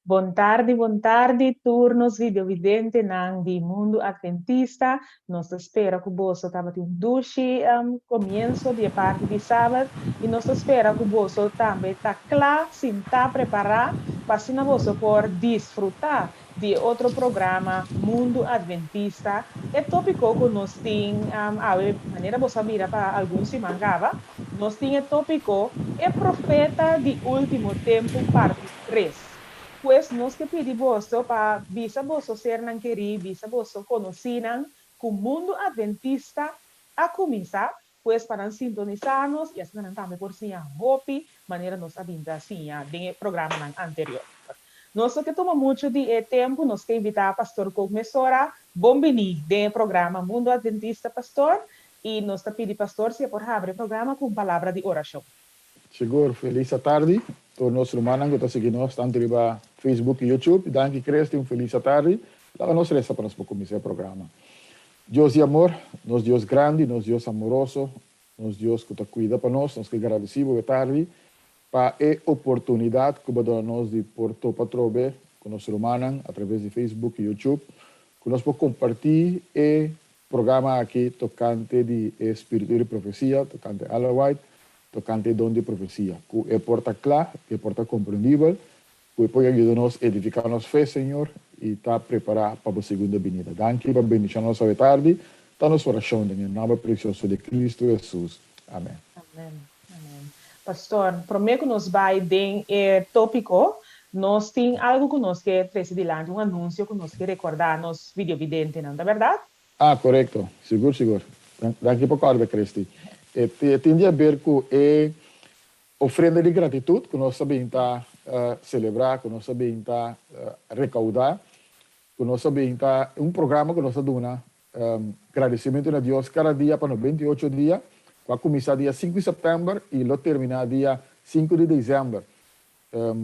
Bon tardi, bon tardi, tur nos videovidentenan di Mundu Adventista. Nos ta spera ku boso tabatin un dushi komienso di e parti di Sabat i nos ta spera ku boso tambe ta kla, sintá, prepará pa asina boso por disfrutá di e otro programa Mundu Adventista. E tópiko ku nos tin awe, manera boso a mira pa algun siman kaba, nos tin e tópiko E Profeta di Último Tempu parti tres. Pues nos ke pidi boso pa bisa boso sernan kerí, bisa boso konosínan ku Mundu Adventista a kuminsá, pues pa nan sintonisá nos i asina nan tambe por siña hopi manera nos a bin ta siña den e programanan anterior. Nos no ke tuma muchu di e tempu, nos ke invitá Pastor Kook mesora. Bon biní den e programa Mundu Adventista, Pastor, i nos ta pidi Pastor si e por habri e programa ku un palabra di orashon. Sigur, felis atardi tur nos rumannan ku ta sigui nos tantu riba Facebook i YouTube. Danki Christy, un felis atardi. Laga nos resa pa nos por kuminsá e programa. Dios di amor, nos Dios grandi, nos Dios amoroso, nos Dios ku ta kuida pa nos, nos ke gradisí bo e tardi pa e oportunidat ku bo a duna nos di por topa atrobe ku nos rumannan atraves di Facebook i YouTube, ku nos por kompartí e Programa aki tokante di e spiritu di profesia, tokante Ellen White, tokante e don di profesia. Ku e por ta kla, ku e por ta komprendibel, ku e por yuda nos edifiká nos fe, Señor, i ta prepará pa bo segunda binida. Danki pa bendishon nos awe tardi. Ta nos orashon den e nòmber presioso di Kristu Hesus. Amen. Amen. Amen. Pastor, promé ku nos bai den e tópiko, nos tin algu ku nos ke trese dilanti, un anunsio ku nos ke rekordá nos videovidentenan, ta bèrdat? Ah, korekto. Sigur, sigur. Danki pa kòrda, Christy. E tin di aber ku e ofrenda di gratitut ku nos ta bin ta selebrá, ku nos ta bin ta rekaudá, ku nos ta bin ta un programa ku nos ta duna gradisimentu na Dios kada dia pa 98 dia, ku a kuminsá dia 5 di sèptèmber i lo terminá dia 5 di desèmber.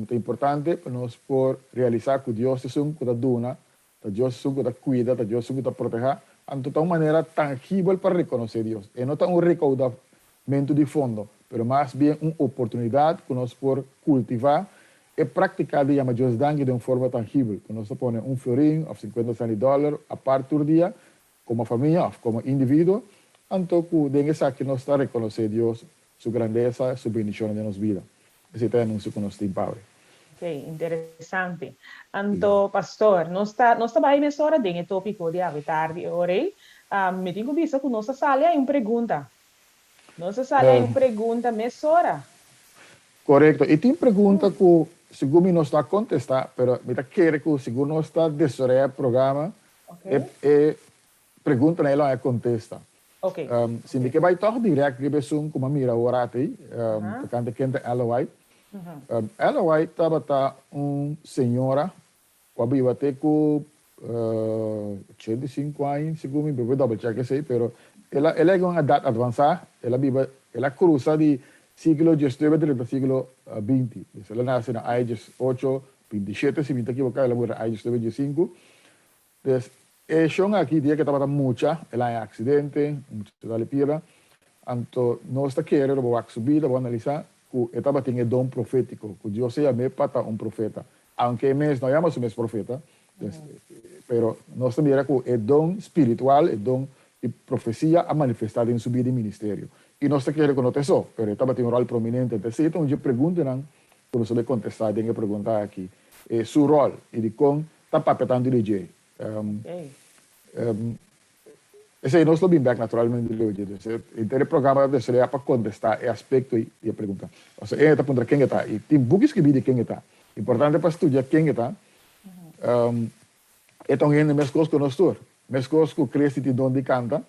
Ta importante pa nos por realisá ku Dios ta esun ku ta duna, ta Dios esun ku ta kuida, ta Dios esun ku ta protehá. Anto ta un manera tangibel pa rekonosé Dios. E no ta un rekoudamentu di fondo, pero mas bien un oportunidat ku nos por kultivá e práktika di yama Dios danki den un forma tangibel, ku nos ta pone un florin òf sinkuenta sènt di dòler apart tur dia, komo famia òf komo individuo, anto ku den esaki nos ta rekonosé Dios su grandesa, su bendishonnan den nos bida. Esei ta e anunsio ku nos tin pa awe. Ok, interesante. Anto, pastor, nos ta nos ta bai mesora den e tópiko di awe tardi e ora ei. Mi tin ku bisa ku nos a sali ai un pregunta. Nos a sali ai un pregunta mesora. Korekto. I tin pregunta ku sigur mi no sa kontestá, pero mi ta kere ku sigur nos ta desaroyá e programa, e e preguntanan ei lo a kontesta. Si mi ke bai tòg dirèkt riba esun ku mi a mira awor aki, tokante ken ta Ellen White. Ellen White tabata un señora ku a biba te ku 85 aña, segun mi, mi por double check esei, pero el a el a yega un edat advansá, el a biba, el a krusa di siglo diesnuebe drenta siglo binti. Dus el a nase na aña 1827, si mi no ta ekiboká, el a muri na aña 1915. Pues, e shon aki dia ke tabata mucha, el a haña aksidente, un mucha dal e piedra, anto nos ta kere lo bo wak su bida, bo analisá ku e tabatin e don profétiko, ku Dios a yam'é pa ta un profeta. Aunke e mes no a yama su mes profeta, pues, pero nos ta mira ku e don spiritual, e don di profesia a manifestá den su bida i ministerio. I nos ta kere ku no ta esó, pero e tabatin un ròl prominente. Entonces, esei ta un dje preguntanan ku nos ta bai kontestá den e pregunta aki, e su ròl i dikon ta papia tantu di dje. Esei nos lo bin bek naturalmente riba dje. Dus henter e programa ta deseá pa kontestá e aspekto ei di e pregunta. Pasobra e ta puntra ken e ta i tin buki skibí di ken e ta. Importante pa studia ken e ta. E ta un hende meskos ku nos tur. Meskos ku Christy tin don di kanta,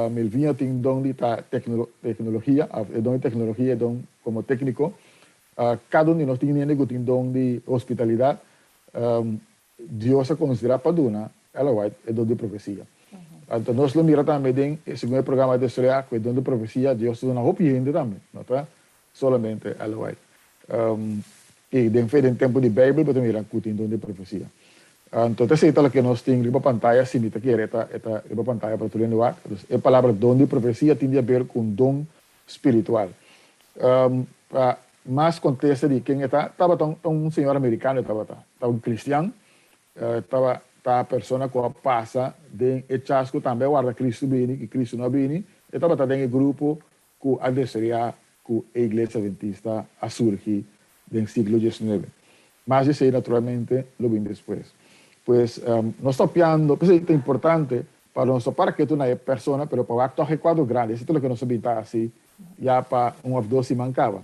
Melvinho tin don di ta teknologia, òf e don di teknologia, e don komo tékniko. Kada un di nos tin hende ku tin don di hospitalidat. Dios a konsiderá pa duna Ellen White e don di profesia. Anto nos lo mira tambe den segun e programa di desaroyá ku e don di profesia Dios ta duna hopi hende tambe, no ta solamente Ellen White. I den fe den tempu di Beibel bo ta mira ku tin don di profesia. Anto ta esei ta loke nos tin riba pantaya, si mi ta kere e ta e ta riba pantaya pa tur hende wak. Dus e palabra don di profesia tin di aber ku un don spiritual. Pa. mas kontesta di ken e ta, tabata un señor amerikano e tabata, ta un kristian, tabata persona ku a pasa den e chasco tambe a warda Kristu bini, i Kristu no a bini, e tabata den e grupo ku a deseá ku e Iglesia Adventista a surgi den siglo diesnuebe. Mas di esei naturalmente lo bin despues. Pues nos ta opiando, p'esei ta importante pa nos no para ketu na e persona pero pa wak tòg e kuadro grandi. Esei ta loke nos a bin ta hasi ya pa un òf dos siman kaba.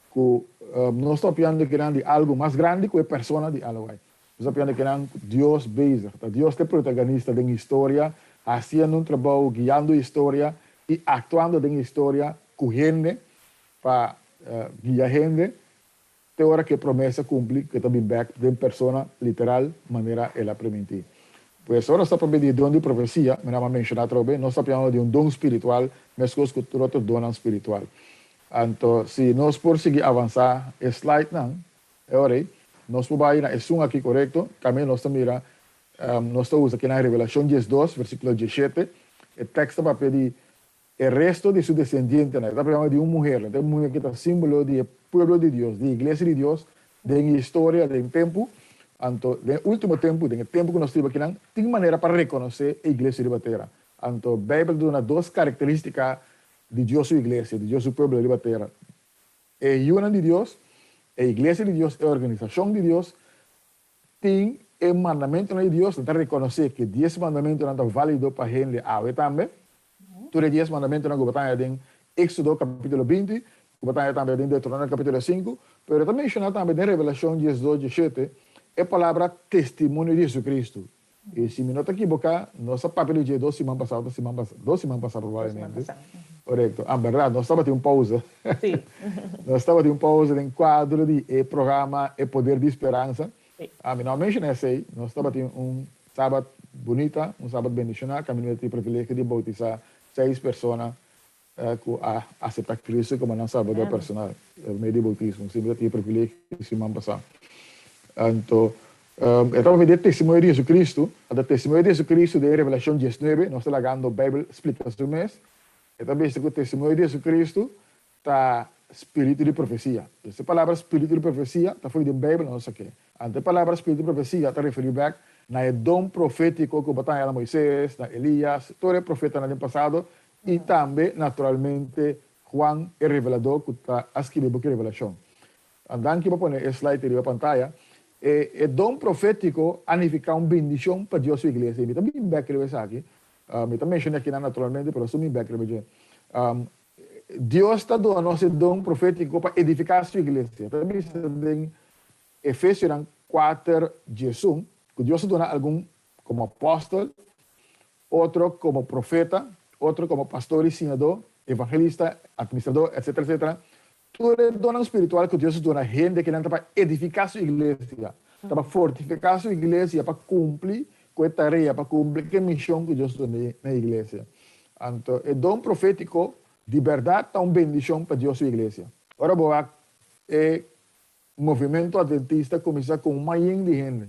Ku nos ta opiando kinan di algu mas grandi ku e persona di Ellen White. Nos ta opiando kinan ku Dios bezig. Ta Dios ta e protagonista den historia, hasiendo un trabou, guiando historia i aktuando den historia ku hende pa guia hende te ora ku e promesa kumpli ku e ta bin bèk den persona literal manera el a primintí. Pues ora nos ta papia di e don di profesia, mi a menshoná atrobe, nos ta papiando di un don spiritual meskos ku tur otro donnan spiritual. Anto si nos por sigui avansá e slidenan, e ora ei nos por bai na esun aki korekto, kaminda nos ta mira, nos ta usa kinan Revelashon diesdos, versíkulo diesshete, e tèkst ta papia di E resto di su desendientenan, e ta papia di un muher, e muher ki ta simbolo di e pueblo di Dios, di e iglesia di Dios den e historia, den tempu. Anto, den e ultimo tempu, den e tempu ku nos ta biba akinan, tin manera pa rekonosé e iglesia riba tera. Anto, Beibel ta duna dos karakterístika di Dios su iglesia, di Dios su pueblo riba tera. E yunan di Dios, e iglesia di Dios, e organisashon di Dios, Tin e mandamentunan di Dios, nan ta rekonosé ku e dies mandamentunan ta válido pa hende awe tambe. Tur e dies mandamentunan ku bo ta haña den Éksodo kapítulo 20, ku bo ta haña tambe den Deuteronomio kapítulo 5, pero e ta menshoná tambe den Revelashon 12, 17 e palabra testimonio di Hesukristu. I si mi no ta kiboká, nos a papia di dje dos siman pasá, otro siman pasá, dos siman pasá probablemente. Korekto. Ah, bèrdat, nos tabatin un pousa. Sí. Nos tabatin un pousa den kuadro di e programa E Poder di Speransa. Sí. Ah, mi no a menshoná esei. Nos tabatin un sabat bunita, un sabat bendishoná, kaminda mi tin e privilegio di boutisá seis persona ku a aseptá Cristo komo nan Salbador personal pa medio di boutismo. Si mi ta tin e privilegio siman pasá. Anto, e tabata di e testimonio di Jesucristo. Anto, testimonio di Jesucristo den Revelashon 19, nos ta lagando Beibel splika su mes, e ta bisa ku testimonio di Jesucristo ta spiritu di profesia. Dus e palabra spiritu di profesia ta for di den Beibel, nos sa ke. Anto e palabra spiritu di profesia ta referí bèk na e don profétiko ku bo ta haña na Moises, na Elias, tur e profetanan den pasado I tambe, naturalmente, Juan e Reveladó ku ta a skibi e buki Revelashon. Danki pa pone e slide ei riba pantaya. E e don profétiko a nifiká un bendishon pa Dios su iglesia. I mi ta bin bèk riba esaki. Mi ta menshoná akinan naturalmente, pero su bin bèk riba dje. Dios ta duna nos e don profétiko pa edifiká su iglesia. Ta bisa den Efesionan 4, 11 ku Dios a duna algun komo apòstel, otro komo profeta, otro komo pastor i siñadó, evangelista, atministradó, etsetera, etsetera. Tur e donnan spiritual ku Dios a duna hende kinan ta pa edifiká su iglesia, ta pa fortifiká su iglesia pa kumpli ku e tarea, pa kumpli ku e mishon ku Dios a duna na e iglesia. Anto e don profétiko di bèrdat ta un bendishon pa Dios su iglesia. Ora bo wak e Movementu Adventista a kuminsá ku un mayen di hende,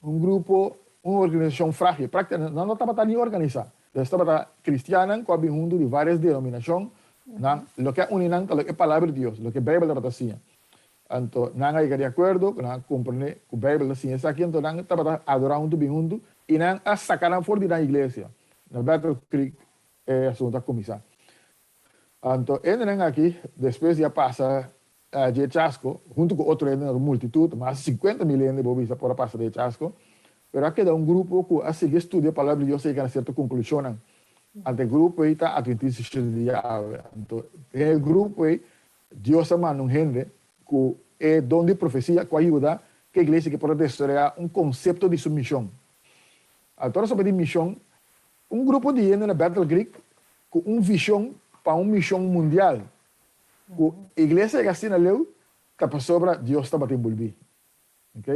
un grupo, un organisashon frágil. Práktikamente nan no tabata ni organisá. Des tabata kristiannan ku a bin huntu di vários denominashon. Nan, loke a uni nan ta loke e Palabra di Dios, loke Beibel tabata siña. Anto nan a yega di akuerdo ku nan a komprendé ku Beibel ta siña esaki, anto nan tabata adorá huntu, bin huntu, i nan a saka nan for di nan iglesia. Na Battle Creek e asuntu a kuminsá. Anto hendenan aki, despues di a pasa dje chasko, huntu ku otro hendenan, un multitut, mas di 50.000 hende bo bisa por a pasa den e chasko, pero a keda un grupo ku a sigui studia e Palabra di Dios a yega na sierto konklushonnan. Anto e grupo ei ta Adventista di Shete Dia awe. Anto den e grupo ei Dios a manda un hende ku e don di profesia ku a yuda ku e iglesia ke por a desaroyá un konsepto di su mishon. Anto ora sa di mishon, un grupo di hende na Battle Creek ku un vishon pa un mishon mundial. Ku iglesia yega asina leu ta pasobra Dios tabata enbolbí. Ok?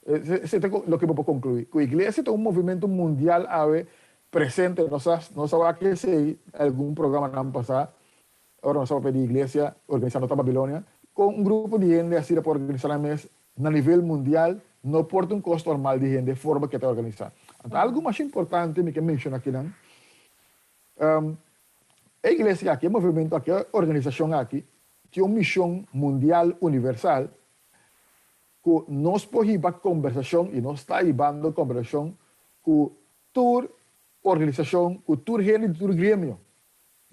Esei ta loke bo por konkluí. Ku iglesia ta un movimentu mundial awe presente. Nos a nos a wak esei algun programanan pasá ora nos a papia di iglesia organisá no ta Babilonia. Kon un grupo di hende asina por organisá nan mes na nivel mundial no por ta un kos normal di hende forma ke ta organisá. Anto algu masha importante mi ke menshoná akinan. E iglesia aki, e movementu aki, e organisashon aki. tin un mishon mundial universal ku nos por hiba kombersashon i nos ta hibando kombersashon ku tur organisashon, ku tur hende di tur gremio.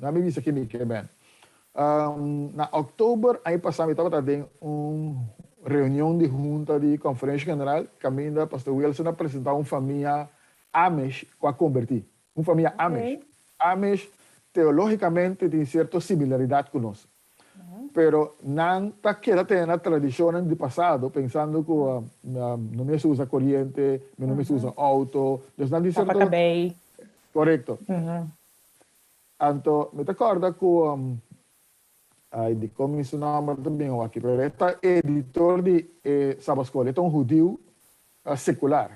Na mi bisa ki mi ke men. Na òktober aña pasá mi tabata den un reunion di hunta di Konferensha General kaminda Pastor Wilson a presentá un famia Amish ku a kombertí. Un famia Amish. Amish teológikamente tin sierto similaridat ku nos. Pero nan ta keda tene na tradishonnan di pasado pensando ku no mester usa koriente, mi no mester usa outo. Dus nan tin Tapa sierto. kabei. Korekto. Anto mi ta kòrda ku, ai dikon mi su nòmber ta bin awor aki, pero e ta editor di e Sabaskol, e ta un hudiu sekular.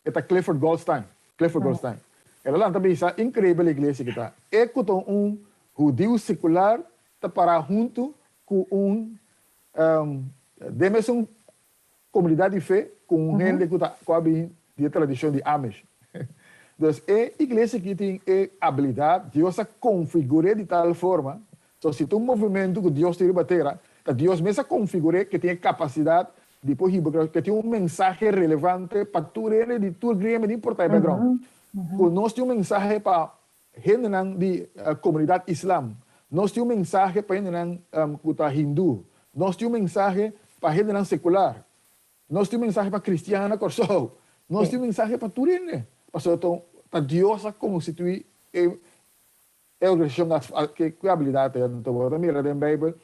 E ta Clifford Goldstein, Clifford Goldstein. El a lanta bisa, Inkreibel iglesia ki ta. E ku ta un hudiu sekular ta pará huntu ku un den mesun komunidat di fe ku un hende ku ta ku a bin di e tradishon di Amish. Dus e iglesia aki tin e abilidat, Dios a konfigur'é di tal forma, so si ta un movimentu ku Dios tin riba tera, ta Dios mes a konfigur'é ke tin e kapasidat di por hiba ku tin un mensahe relevante pa tur hende di tur gremio, no importa e background. Ku nos tin un mensahe pa hendenan di komunidat islam, nos tin un mensahe pa hendenan ku ta hindú, nos tin un mensahe pa hendenan sekular, nos tin un mensahe pa kristian na Kòrsou, nos tin un mensahe pa tur hende, pasobra ta Dios a konstituí e organisashon ku e abilidat ei. Anto bo ta mira den Beibel,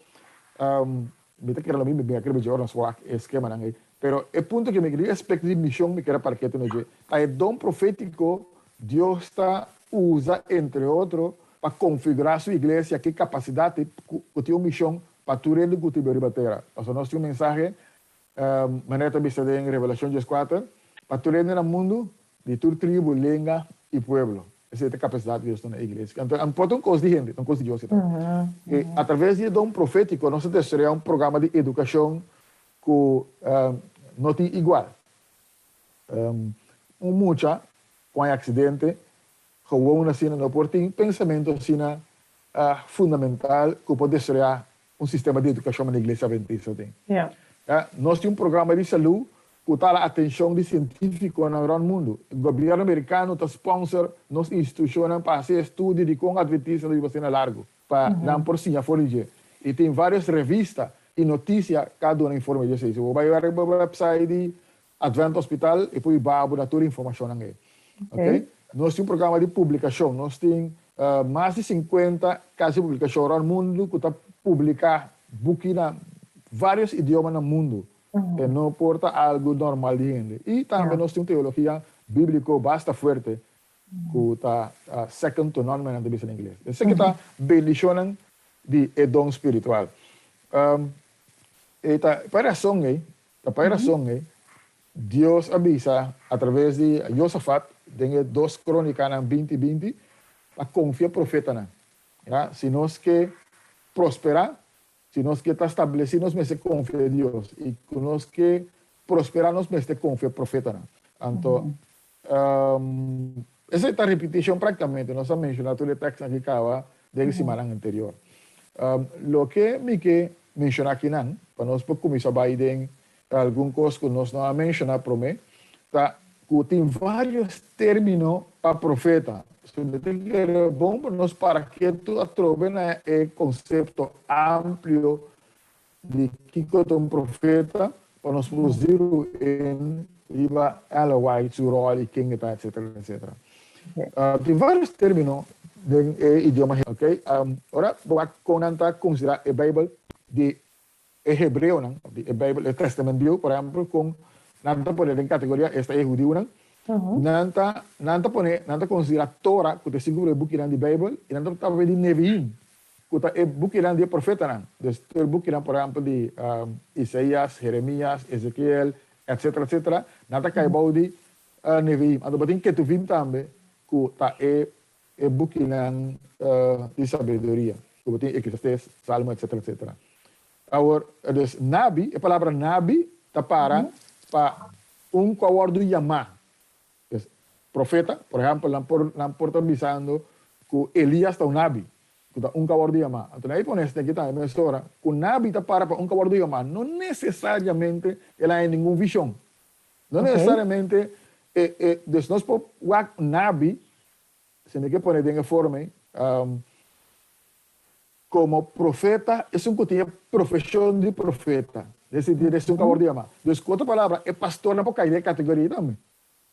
mi ta kere lo mi a kere bidje ora nos wak e skemanan ei, pero e punto ku mi kere, e aspekto di mishon mi kere parke ta na dje, ta e don profétiko Dios ta usa entre otro pa konfigurá su iglesia ki kapasidat ku tin un mishon pa tur hende ku ta biba riba tera. Pasobra nos tin un mensahe, manera ta bisa den Revelashon 14, pa tur hende na mundu, di tur tribu, lenga i pueblo. Esei ta e kapasidat ku Dios duna e iglesia. Anto no por ta un kos di hende, ta un kos di Dios e ta. I atraves di e don profétiko nos ta desaroyá un programa di edukashon ku no tin igual. Un mucha ku haña aksidente gewoon asina no por tin pensamentu asina fundamental ku por desaroyá un sistema di edukashon manera Iglesia Adventista tin. Nos tin un programa di salú ku ta hala atenshon di sientífikonan rònt mundu. Gobièrnu merikano ta spònser nos institushonnan pa hasi estudio di kon adventistanan ta biba asina largu pa nan por siña for di dje. I tin vários revista i notisia ka duna informe di esei. Si bo bai riba wèpsait di Advent Hospital e por yuba bo na tur informashonnan ei. Ok. Nos tin un programa di publikashon. Nos tin mas di 50 kasi publikashon rònt mundu ku ta publiká buki na vários idioma na mundu. E no por ta algu normal di hende. I tambe nos tin un teologia bíbliko basta fuerte ku ta second to none manera nan ta bisa na ingles. Esaki ta bendishonnan di e don spiritual. E ta pa e rason ei Ta pa e rason ei, Dios a bisa atraves di Josafat den e Dos Krónikanan 20 20 pa konfia profetanan. Ya, si nos ke prosperá, si nos ke ta stablesí nos mester konfia Dios i ku nos ke prosperá nos mester konfia profetanan. Anto, esei ta ripitishon práktikamente, nos a menshoná tur e tèkstnan aki kaba den e simannan anterior. Loke mi ke menshoná akinan, pa nos por kuminsá bai den algun kos ku nos no a menshoná promé, ta ku tin vários término pa profeta. So mi ta kere bon pa nos para ketu atrobe na e konsepto amplio di kiko ta un profeta pa nos por zero in riba Ellen White su rol i ken e ta etcetera etcetera. Tin varios termino den e idioma ok. Ora bo wak kon nan ta konsiderá e Beibel di e hebreonan of di e Beibel e Testament Bieu por ehempel kon nan ta pone den kategoria esta e hudiunan nan ta nan ta pone nan ta konsiderá Tora ku ta e sinku primer bukinan di Beibel i nan ta papia di Neviim Ku ta e bukinan di e profetanan, dus tur e bukinan por ehèmpel di Isaías, Jeremías, Ezekiel, etsetera, etsetera, nan ta kai bou di Neviim. Anto bo tin Ketuvim tambe, ku ta e e bukinan di sabiduria, ku bo tin Eklesiastes, Salmo, etsetera, etsetera. Awor, dus nabi, e palabra nabi ta para pa un ku a wòrdu yamá. Dus profeta, por ehèmpel, nan por nan por ta bisando ku Elías ta un nabi. Ku ta un ku a wòrdu yamá. Anto nan a pone esaki aki tambe mesora, ku nabi ta para pa un ku a wòrdu yamá, no nesesariamente el a haña ningun vishon. No nesesariamente e e dus nos por wak nabi, si mi ke pone den e forma ei, komo profeta, esun ku tin e profeshon di profeta, den sentido esun ku a wòrdu yamá. Dus ku otro palabra, e pastornan por kai den e kategoria ei tambe.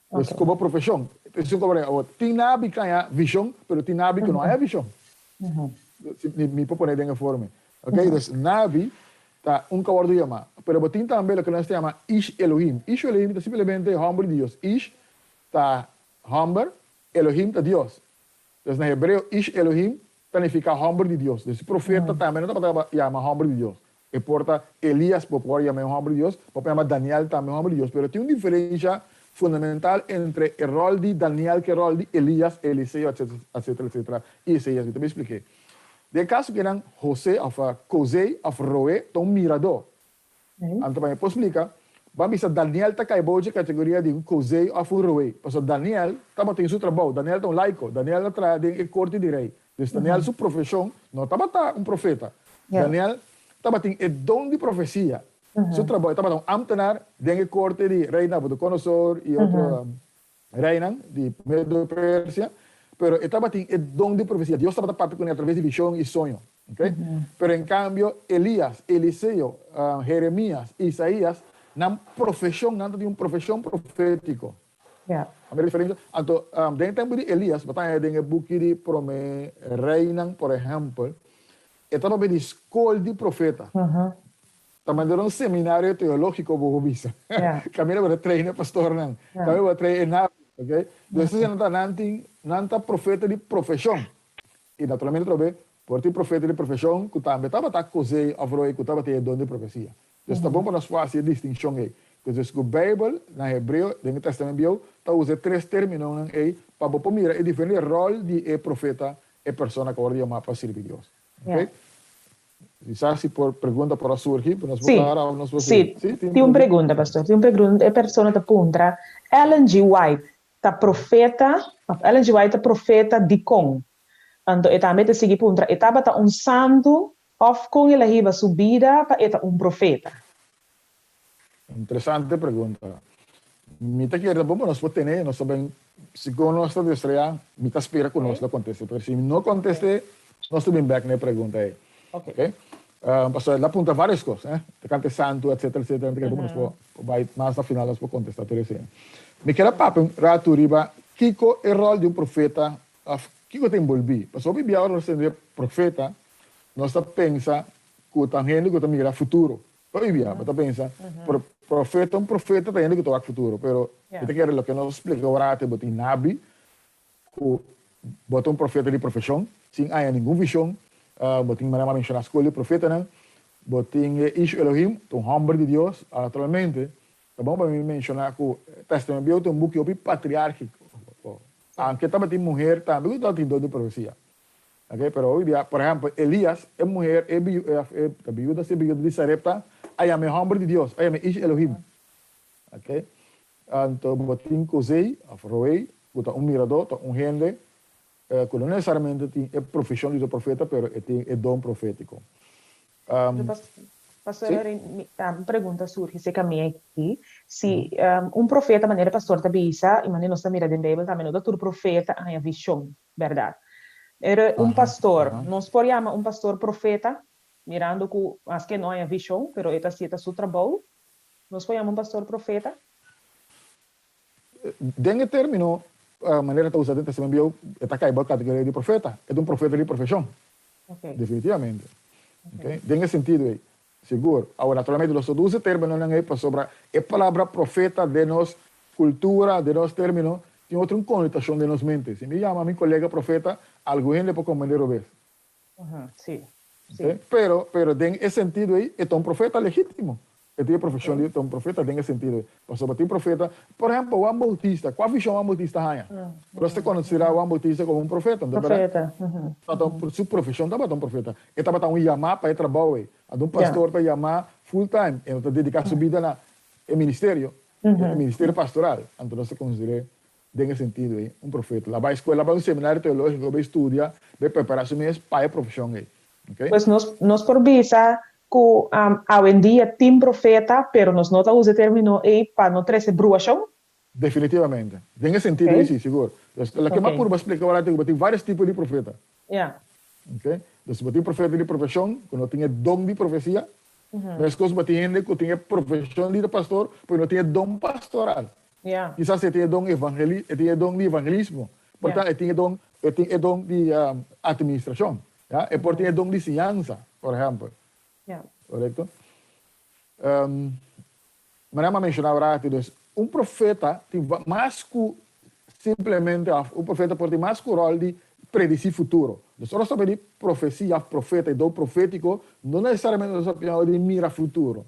Pues komo profeshon. Esun komo awor tin nabi ku haña vishon, pero tin nabi ku no haña vishon. Mi por pone den e forma. Ok, dus nabi ta un ku a wòrdu yamá. Pero bo tin tambe loke nos ta yama Ish Elohim. Ish Elohim ta simplemente hòmber di Dios. Ish ta hòmber, Elohim ta Dios. Dus na hebreo Ish Elohim ta nifiká hòmber di Dios. Dus profeta tambe no tabata yama hòmber di Dios. E por ta Elias bo por yama e un hòmber di Dios, bo por yama Daniel tambe un hòmber di Dios. Pero tin un diferensha fundamental entre e ròl di Daniel ku e ròl di Elias, Eliseo, etcetera, etcetera, i Isaias. Mi ta bin splik'é. Den e kaso kinan José òf Kozé òf Roé ta un miradó. Anto pa mi por splika, ban bisa Daniel ta kai bou dje kategoria di un kozei òf un roei. Pasobra Daniel tabatin su trabou. Daniel ta un laiko. Daniel a traha den e korte di rei. Dus Daniel su profeshon no tabata un profeta. Daniel tabatin e don di profesia. Su trabou, e tabata un ámtenar den e korte di rei Nabucodonosor i otro reinan di Medo-Persia. Pero e tabatin e don di profesia. Dios tabata papia kuné atraves di vishon i soño. Okay? Pero en cambio, Elías, Eliseo, Jeremías, Isaías, nan profesión, nan ta tin un profesión profético. A mira diferencia? Anto, den e tempo di Elías, bo ta haña den e buki di Prome Reinan, por ehempel, e tabata di skol di profeta. Ta manera un seminario teológiko bo por bisa. Kaminda bo ta train e pastornan, kaminda bo ta train e nabi, okay? Dus esei ta nan tin, nan ta profeta di profeshon. I naturalmente atrobe por tin profeta di profeshon ku tambe tabata kosei òf roi ku tabatin e don di profesia. Dus ta bon pa nos por hasi e distinshon ei. Entonces ku Beibel na hebreo den e Tèstamènt Bieu ta usa e tres términonan ei pa bo por mira e diferente ròl di e profeta, e persona ku a wòrdu yamá pa sirbi Dios. Oké? Kisas si por pregunta por a surgi, pero nos por klara òf nos por Sí, tin un pregunta, pastor. Tin un pregunta, e persona ta puntra, Ellen G. White ta profeta, òf Ellen G. White ta profeta dikon? Anto e tambe ta sigui puntra, e tabata un santu òf kon el a hiba su bida pa e ta un profeta? Interesante pregunta. Mi ta kere ta bon pa nos por tene, nos ta ben, segun nos ta destrayá, mi ta spera ku nos lo kontest'é, pero si mi no kontest'é, nos ta bin bèk na e pregunta ei. Oke. Pasobra el a puntra vários kos, eh, tokante santu, etcétera, etcétera, mi ta kere bon pa nos por bai mas na final nos por kontestá tur esei. Mi kier a papia un ratu riba kiko e ròl di un profeta òf kiko ta enbolbí. Pasobra hopi bia ora nos tende profeta, nos ta pensa ku ta un hende ku ta mira futuro. Hopi bia bo ta pensa, pero profeta, un profeta ta hende ku ta wak futuro, pero mi ta kere loke nos splika ora ate bo tin nabi ku bo ta un profeta di profeshon sin haña ningun vishon, bo tin manera mi a menshoná skol di profetanan, bo tin e Ish Elohim, ta un hòmber di Dios, naturalmente ta bon pa mi menshoná ku Tèstamènt Bieu ta un buki hopi patriárgiko, aunke tabatin muher tambe ku tabatin don di profesia. Ok, pero hopi bia, por ehempel, Elias, e muher, e biu, e, ta biuda, si e biuda di Sarepta, a yama e homber di Dios, a yama e Ish Elohim. Ok, anto bo tin Kozei, of Roei, ku ta un miradó, ta un hende ku no nesesariamente tin e profeshon di ta profeta, pero e tin e don profétiko. Pastor Erin, mi un pregunta a surgi cerca mi aki. Si un profeta, manera e pastor ta bisa, i manera nos ta mira den Bijbel tambe, no ta tur profeta a haña vishon. Berdad. Pero un pastor, nos por yama un pastor profeta, mirando cu maske no haya vision, pero e ta haci ta su trabou, nos por yama un pastor profeta? Den e termino manera ta usa den Testament Bieu, e ta cay bou categoria di profeta. E ta un profeta di profesion. Definitivamente. Den e sentido ey. Sigur. Awor, naturalmente nos no ta usa e términonan ei pasobra e palabra profeta den nos kultura, den nos término, tin otro un konotashon den nos mente. Si mi yama mi kolega profeta, algun hende por komprendé robes. Sí, sí. Pero, pero den e sentido ei, e ta un profeta legítimo. E tin e profeshon di ta un profeta den e sentido ei. Pasobra tin profeta, por ehèmpel, Juan Boutista. Kua vishon Juan Boutista haña? Nos ta konsiderá Juan Boutista komo un profeta, no ta bèrdat? Profeta. Su profeshon tabata un profeta. E tabata un yamá pa e trabou ei. Anto un pastor ta yamá full time, e no ta dediká su bida na e ministerio, e ministerio pastoral. Anto nos ta konsider'é. Den e sentido ei, un profeta la bai escuela, bai un seminario teológico, bai studia, bai prepara su mes pa e profesion ei. Okay? Pues nos por bisa ku awendia tin profeta, pero nos no ta usa e término ei pa no trese bruashon? Definitivamente. Den e sentido ei si, sigur. Dus loke mi a purba splika ora ta ku bo tin vários tipo di profeta. Okay? Dus bo tin profeta di profeshon ku no tin e don di profesia. Meskos bo tin hende ku tin e profeshon di ta pastor, pero no tin e don pastoral. Kisas e tin e don evangeli, e tin e don di evangelismo. Por ta e tin e don, e tin e don di atministrashon. Ya, e por tin e don di siñansa, por ehèmpel. Korekto? Manera mi a menshoná ora aki, dus un profeta tin mas ku simplemente òf un profeta por tin mas ku ròl di predisí futuro. Dus ora nos ta papia di profesia òf profeta i don profétiko, no nesesariamente nos ta papia di mira futuro.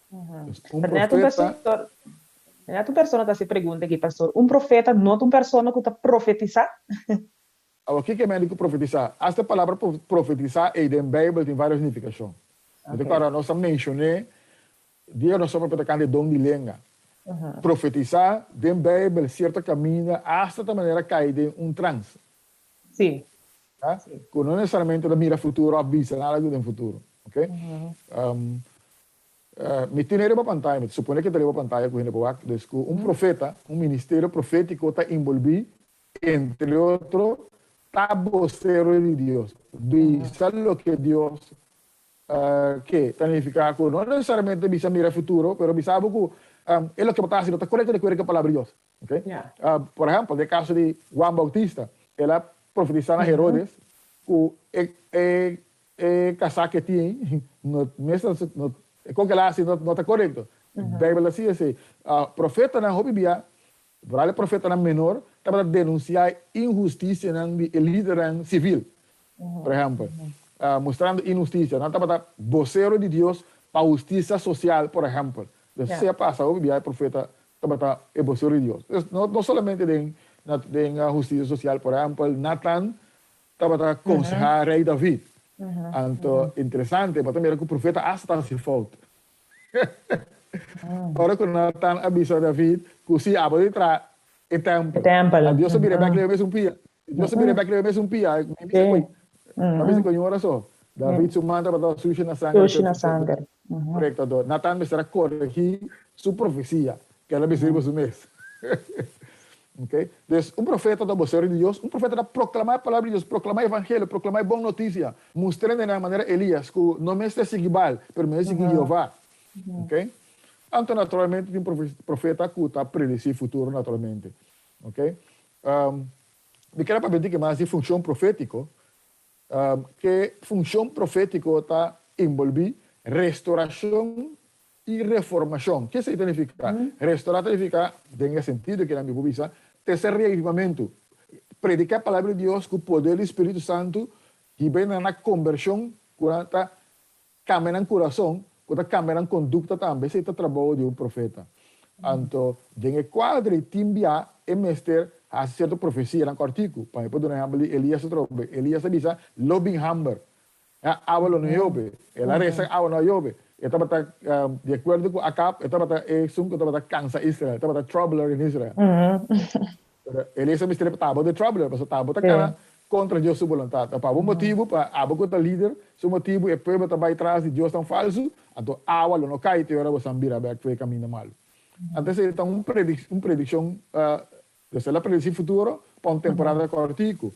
Dus un profeta. Net un persona ta hasi pregunta aki, pastor, un profeta no ta un persona ku ta profetisá? Awor, kiko e mende ku profetisá? Asta e palabra profetisá ei den Beibel tin vários nifikashon. Mi ta kòrda nos a menshon'é dia nos tabata tokante e don di lenga. Profetisá den Beibel sierto kaminda asta ta manera kai den un trans. Ku no nesesariamente ta mira futuro òf bisa nada ku den futuro. Oke? Mi tin e riba pantaya, mi ta supone ku e ta riba pantaya ku hende por wak. Dus ku un profeta, un ministerio profétiko ta enbolbí Entre otro, ta bosero di Dios. Bisa loke Dios ke ta nifiká ku no nesesariamente bisa mira e futuro, pero bisa bo ku e loke bo ta hasi no ta korekto di akuerdo ku e Palabra di Dios. Oke? Por ehèmpel, den e kaso di Juan Bautista, el a profetisá na Herodes ku e e e kasá ku e tin no mester no e kon ku el a hasi no ta korekto. Beibel ta siña esei. Profetanan hopi bia Vooral e profetanan menor tabata denunsiá e inhustisianan di e lidernan sivil. Por ehèmpel, mustrando inhustisia. Nan tabata bosero di Dios pa hustisia sosial, por ehèmpel. Entonces, esei a pasa hopi bia e profeta tabata e bosero di Dios. Entonces, no solamente den den hustisia sosial, por ehèmpel, Natan tabata konsehá rei David. Anto, interesante, bo ta mira ku profeta asta ta hasi fout. Ora ku Natan a bisa David ku si abo di traha e tèmpel, a Dios a bira bèk riba e mesun pia. Dios a bira bèk riba e mesun pia. Mi bisa ku mi bisa ku un ora so. David su man tabata sushi na sanger. Sushi na sanger. Korekto. Anto Natan mester a koregí su profesia ku el a bisa riba su mes. Ok. Dus, un profeta ta bosero di Dios. Un profeta ta proklamá e palabra di Dios, proklamá e evangelio, proklamá e bon notisia, mustr'é den nan manera Elias ku no mester sigui Baal, pero mester sigui Jehová. Ok. Anto naturalmente tin profeta ku ta predesí futuro naturalmente. Ok. Mi kere papia un tiki mas di funshon profétiko. Ke funshon profétiko ta enbolbí restorashon i reformashon. Ke esei ta nifiká? Restorá ta nifiká, den e sentido ku nan mi por bisa, trese reavivamentu. Prediká e Palabra di Dios ku poder di Spiritu Santu hiba nan na kombershon ku nan ta kambia nan kurason, ku ta kambia nan kondukta tambe. Esei ta trabou di un profeta. Anto, den e kuadro ei tin bia e mester hasi sierto profesianan kòrtiku. Pa mi por duna ehèmpel di Elias atrobe. Elias a bisa, Lo bin hamber. Ya, awa lo no yobe. El a resa awa no a yobe. E tabata, di akuerdo ku Akab, e tabata esun ku tabata kansa Israel, e tabata troubler in Israel. Pero Elias a mester pa abo ta troubler, pasobra abo ta kana kontra Dios su boluntat. Pa bo motibu, pa abo ku ta lider, su motibu e pueblo ta bai tras di diosnan falsu, anto awa lo no kai te ora bo san bira bek for e kaminda malu. Anto esei ta un predikshon Pues el a predeci futuro pa un temporada cortico.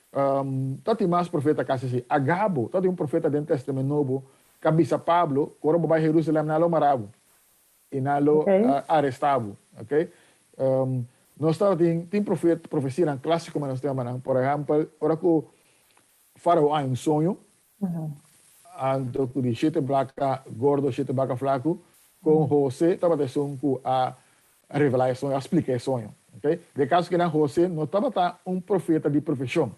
Ta tin mas profeta casi así. Agabo ta tin un profeta den Testament Nobo cu a bisa Pablo cu ora bo bay Jerusalem nan lo mara bo y nan lo aresta bo. Ok. Nos ta tin tin profet profecianan clasico mas nos ta yama nan. Por ehempel ora cu Farao a haña un soño Anto ku di shete baka gordo, shete baka flaku, kon Hose tabata esun ku a revelá e soño, a splika e soño. Okay? Den e kaso kinan Hose no tabata un profeta di profeshon,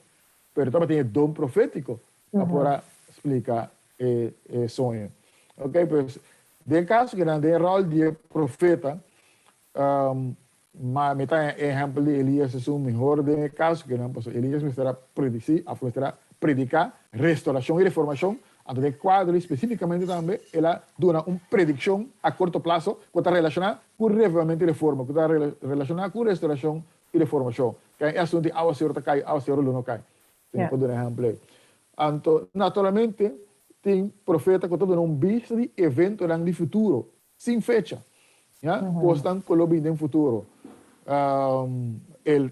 pero e tabatin e don profétiko pa por a splika e soño. Okay, pues den e kaso kinan, den e ròl di e profeta, Ma mi ta haña e ehèmpel di Elias esun mihor den e kaso ku nan, pasobra Elias mester a predisí òf mester a prediká restorashon i reformashon, anto den e kuadro ei spesífikamente tambe el a duna un predikshon a korto plaso ku ta relashoná ku revivamentu i reforma, ku ta relashoná ku restorashon I reformashon. Kaya e asuntu di awaseru ta kai, awaseru lo no kai. Si mi por duna ehèmpel ei. Anto, naturalmente, tin profeta ku ta duna un bista di eventonan di futuro, sin fecha. Ya, kosnan ku lo bini den futuro. El,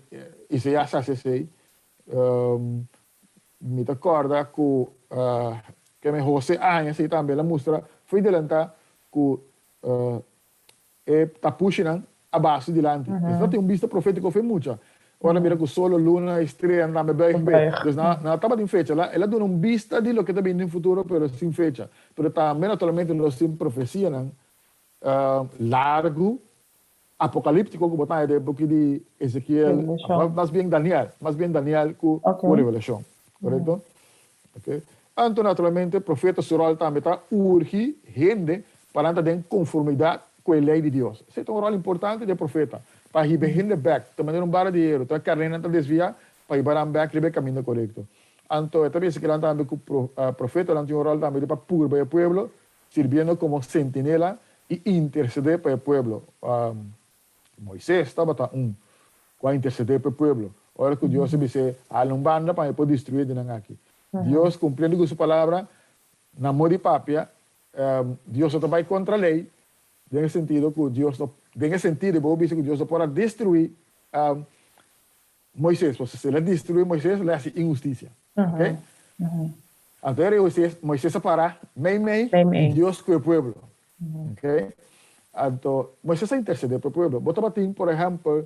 Isaías a hasi esei. Mi ta kòrda ku keme José a haña esei tambe. El a mustra fo'i delantá ku E tapushinan a basa dilanti. Esei ta tin un bista profétiko fe mucha. Ora mira ku solo, luna i streanan tambe buig p'e. Dus nan nan tabatin fecha. El a duna un bista di loke ta bini den futuro pero sin fecha. Pero tambe naturalmente nos tin profesianan largu, apokalíptiko ku bo ta haña den e buki di Ezekiel, mas bien Daniel, mas bien Daniel ku Revelashon. Korekto? Ok. Anto naturalmente profeta su ròl tambe ta urgi hende pa nan ta den konformidat ku e lei di Dios. Esei ta un ròl importante di e profeta, pa hiba e hende bèk, ta manera un bara di heru, ta karnénan ta desviá, pa hiba nan bèk riba e kaminda korekto. Anto e ta bisa kinan tambe ku profetanan tin un ròl tambe di pa purba e pueblo, sirbiendo komo sentinela i intersedé pa e pueblo. Moises tabata un ku a intersedé pa e pueblo. Ora ku Dios a bis'é, Hala un banda pa mi por destruí di nan aki. Dios, kumpliendo ku su palabra, na mo di papia, Dios no ta bai kontra lei, den e sentido ku Dios no, den e sentido bo por bisa ku Dios no por a destruí Moises, pasobra si el a destruí Moises, el a hasi inhustisia. Ok? Anto e rei Moises a para meimei di Dios ku e pueblo. Ok? Anto Moises a intersedé pa e pueblo. Bo tabatin, por ehèmpel,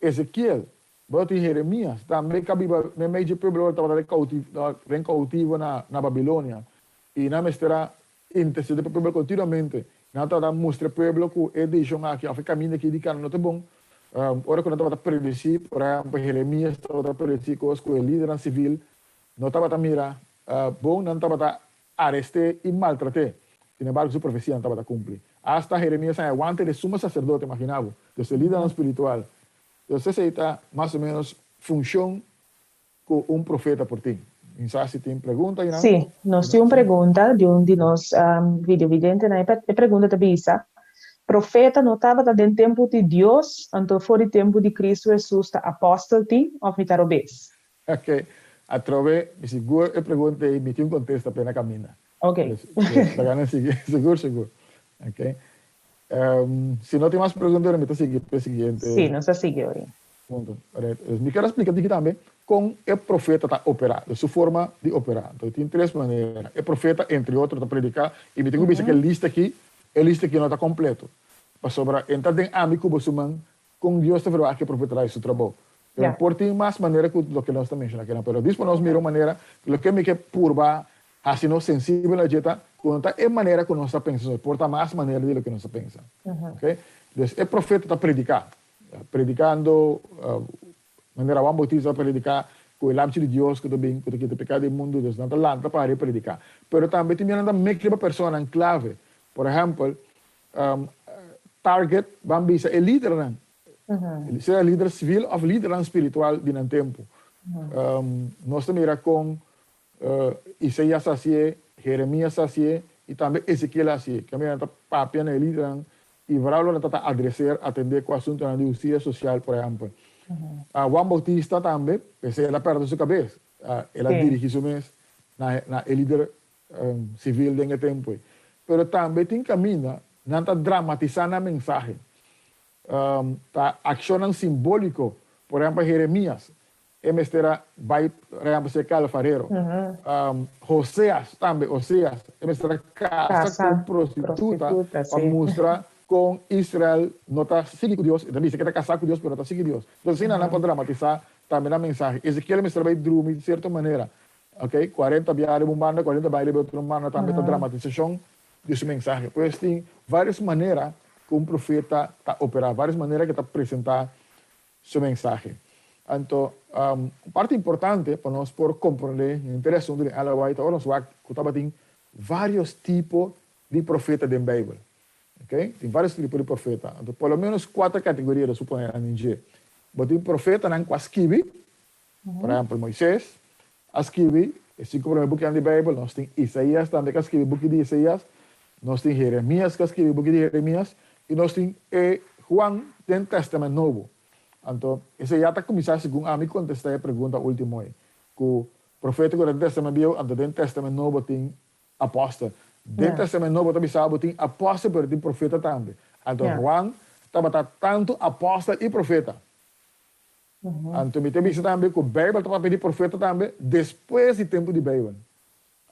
Ezekiel, bo tabatin Jeremias, tambe ku a biba meimei dje pueblo ora tabata den koutivo na Babilonia. I nan mester a intersedé pa e pueblo kontinuamente. Nan tabata mustra e pueblo ku e desishon aki òf e kaminda aki di kana no ta bon. Ora ku nan tabata predisí, por ehèmpel, Jeremias tabata predisí kos ku e lidernan sivil no tabata mira bon, nan tabata arest'é i maltrat'é. Sin embargo, su profesianan tabata kumpli. Asta Jeremias a haña wante di sumo saserdote, imaginá bo, dus e lidernan spiritual. Dus esei ta mas o ménos funshon ku un profeta por tin. Mi sa si tin pregunta einan. Sí, nos tin un pregunta di un di nos videovidentenan. E pregunta ta bisa, Profeta no tabata den tempu di Dios, anto for di tempu di Cristo Jesus ta apòstel tin òf mi ta robes? Ok, atrobe mi sigur e pregunta ei mi tin un kontesta p'e na kaminda. Ok. Laga nan sigui, sigur sigur. Ok. Si no tin mas pregunta mi ta sigui p'e siguiente. Sí, nos ta sigui ori. Punto. Alright. Mi kier a splika diki tambe kon e profeta ta operá, su forma di operá. Anto tin tres manera. E profeta, entre otro, ta prediká, i mi tin ku bisa ku e lista aki, e lista aki no ta kompleto. Pasobra e ta den ami ku bo su man kon Dios ta verwagt ku e profeta ta hasi su trabou. Pero por tin mas manera ku loke nos ta menshoná akinan. Pero dispo nos mira un manera, loke mi ke purba hasi nos sensibel na dje ta ku no ta e manera ku nos ta pensa, por ta mas manera di loke nos ta pensa. Oke. Dus e profeta ta prediká. Predicando manera Juan Bautista a predica cu e Lamchi di Dios cu ta bin cu ta kita pecado di e mundo, dus nan ta lanta pa hari predica. Pero tambe tin nan ta mek riba personanan clave. Por ehempel, target ban bisa e lidernan, sea lider civil of lidernan spiritual di nan tempo. Nos ta mira con Isaías a hacié, Jeremías a hacié y tambe Ezekiel a hacié. Caminda nan ta papia na e lidernan y vooral ora nan ta ta adreser, atendé cu asuntonan di husticia social, por ehempel. Juan Bautista tambe, p'esei el a perde su cabes. El a dirigi su mes na e lider civil den e tempo ei. Pero tambe tin caminda nan ta dramatisa nan mensahe. Ta accionnan simbolico, por ehempel Jeremías, E mester a bai reha pa ser alfarero. Hoseas tambe, Oseas, e mester a casa cu un prostituta pa mustra con Israel no ta sigui cu Dios. E ta bisa cu e ta casa cu Dios, pero no ta sigui Dios. Entonces asina nan por dramatisa tambe nan mensahe. Ezekiel mester a bai drumi di cierto manera. Ok, cuarenta biaha riba un banda, cuarenta biaha riba otro banda tambe ta dramatisacion di su mensahe. Pues tin varios manera cu un profeta ta opera, varios manera cu ta presenta su mensahe. Anto, un parti importante pa nos por comprende henter e asuntu di Ellen White ta ora nos wak cu tabatin varios tipo di profeta den Bijbel. Ok? Tin varios tipo di profeta. Anto, por lo menos cuater categoria ta supone nan den dje. Bo tin profetanan cu a skibi, por ehempel Moises a skibi e cinco primer bukinan di Bijbel, nos tin Isaías tambe cu a skibi buki di Isaías, nos tin Jeremías cu a skibi buki di Jeremías, y nos tin e Juan den Testament Nobo. Anto, esei ya ta kuminsá segun ami kontestá e pregunta último ei, ku profeta ku ta den Tèstamènt Bieu, anto den Tèstamènt Nobo tin apòstel. Den Tèstamènt Nobo ta bisa bo tin apòstel pero tin profeta tambe. Anto Juan tabata tantu apòstel i profeta. Anto mi ta bisa tambe ku Beibel ta papia di profeta tambe despues di tempu di Beibel.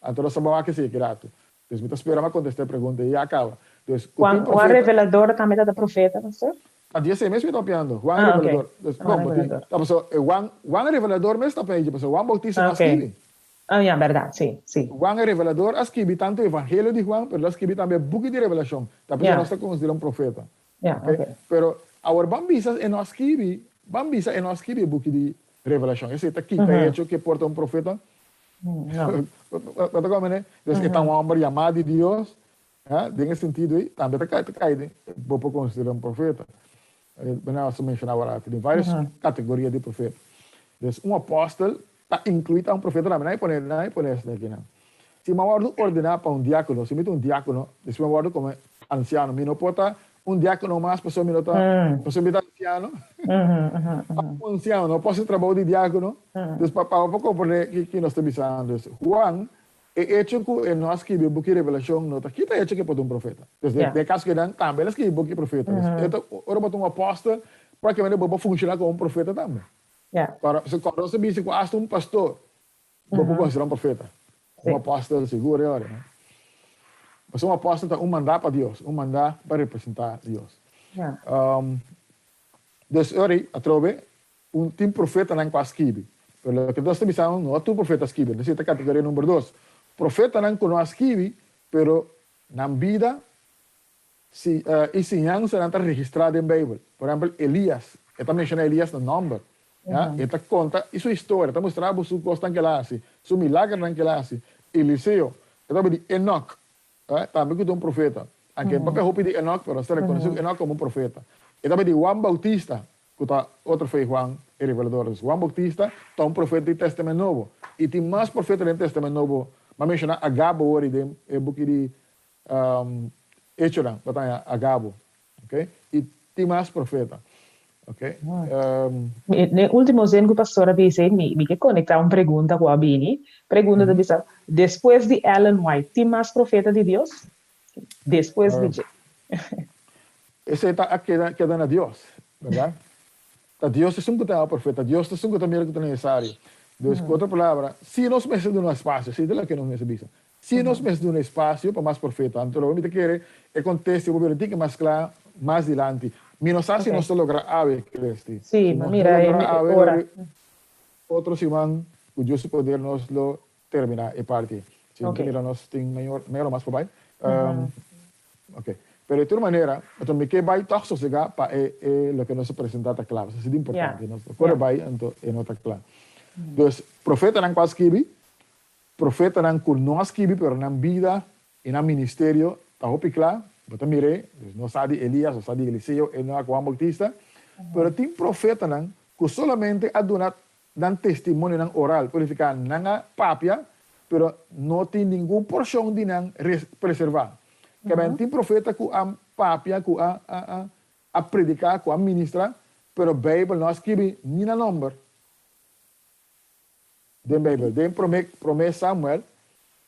Anto nos ta bawa ke sigui rato. Dus mi ta spera mi a kontesta e pregunta i ya kaba. Dus ku tin Juan, Juan profeta. Revelador tambe ta ta profeta, pastor? Ta di esei mes mi ta papiando, Juan Ah, ok. Revelador. Dus Juan bon, bo tin, Revelador. ta pasobra e Juan, Juan Revelador mes ta papia dje, pasobra Juan Bautista Ah, no a ok. skibi. Ah, ya, bèrdat, sí, sí. Juan e Revelador a skibi tantu Evangelio di Juan, pero el a skibi tambe e buki di Revelashon. Ta p'esei Ya, nos ta konsidera un profeta. ya, Ok? ok. Pero awor ban bisa e no a skibi, ban bisa e no a skibi e buki di Revelashon. Esei ta kita e echo ku e por ta un profeta? No. Bo ta komprende? Dus e ta un hòmber yamá di Dios, ha, den e sentido ei tambe ta kai, ta kai den, bo por konsider'é un profeta. Bo a menshoná awor aki, tin vários kategoria di profeta. Dus un apòstel ta inkluí ta un profeta tambe, nan e pone, nan e pone esei akinan. Si mi a wòrdu ordená pa un diákono, si mi ta un diákono, despues mi a wòrdu komo ansiano, mi no por ta un diákono mas pasobra mi no ta, pasobra mi ta ansiano. Un ansiano no por hasi trabou di diákono. Dus pa pa bo por komprendé ki ki nos ta bisando. Dus Juan, e echo ku e no a skibi e buki Revelashon no ta kita e echo ku e por ta un profeta. Dus den e kaso kinan tambe el a skibi buki profeta. Dus e ta ora bo ta un apòstel práktikamente bo por funshoná komo un profeta tambe. Kòrda kòrda nos ta bisa ku asta un pastor Bo por considera un profeta. Un apostel sigur e ora. Pasobra un apostel ta un mandá pa Dios, un mandá pa representá Dios. Dus e ora ei, atrobe, un tin profetanan ku a skibi. Pero loke nos ta bisa no a tur profeta a skibi. Esei ta kategoria number dos. Profetanan ku no a skibi, pero nan bida Si e siñansanan ta registrá den Beibel. Por ehèmpel, Elias. E ta menshoná Elias na nòmber. Ya, e ta konta i su historia, ta mustra bo su kosnan ku el a hasi, su milagernan ku el a hasi. Eliseo, e ta papia di Enok, tambe ku ta un profeta. Anke e papia hopi di Enok, pero nos ta rekonosé ku Enok komo un profeta. E ta papia di Juan Bautista, ku ta otro fe Juan e Revelador. Entonces, Juan Bautista ta un profeta di Tèstamènt Nobo. I tin mas profeta den Tèstamènt Nobo. Mi a menshoná Agabo wor den e buki di Echonan, bo ta haña Agabo, ok, i tin mas profeta, ok. Den ultimo zin ku pastor a bisa ei, mi ke konektá un pregunta ku a bini. Pregunta ta bisa, Despues di Ellen White, tin mas profeta di Dios? Despues di dje. Esei ta a keda keda na Dios, bèrdat? Ta Dios esun ku ta e profeta, Dios ta esun ku ta mira ku ta nesesario. Dus, ku otro palabra, si nos mester duna spasio, esei ta loke nos mester bisa. Si nos mester duna espasio pa mas profeta, anto mi ta kere e kontesta bo bira tin ke mas kla mas dilanti. Mi no sa si nos ta logra awe, Christy. Si nos no logra awe, otro siman ku Dios su poder nos lo termina e parti. Si mi ta mira nos tin meyor o mas por bai. Ok. Pero di tur manera, anto mi ke bai tòg sosegá pa e e loke nos a presentá ta kla. Pasobra si di importante. Nos no kore bai anto e no ta kla. Dus profetanan ku a skibi Profetanan ku no a skibi pero nan bida i nan ministerio ta hopi kla, bo ta mir'é, dus no sa di Elias, no sa di Eliseo, Enoak, Juan Bautista, pero tin profetanan ku solamente a duna nan testimonionan oral, por nifiká nan a papia, pero no tin ningun porshon di nan preservá. Kebien tin profeta ku a papia, ku a a prediká, ku a ministrá, pero Beibel no a skibi ni nan nòmber. Den Beibel, den promé promé Samuel,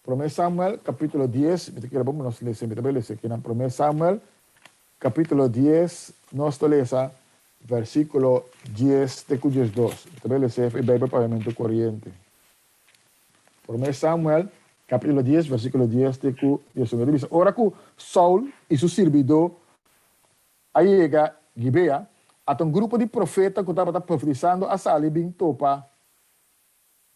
promé Samuel kapítulo dies, mi ta kere pa nos lesa, mi ta bai lesa akinan, promé Samuel kapítulo dies, nos ta lesa versíkulo dies te ku diesdos. Mi ta bai lesa e Beibel Papiamentu Koriente. Promé Samuel kapítulo dies, versíkulo dies te ku diesun. E ta bisa, Ora ku Saul i su sirbidó A yega Gibea, ata un grupo di profeta ku tabata profetisando a sali bin topa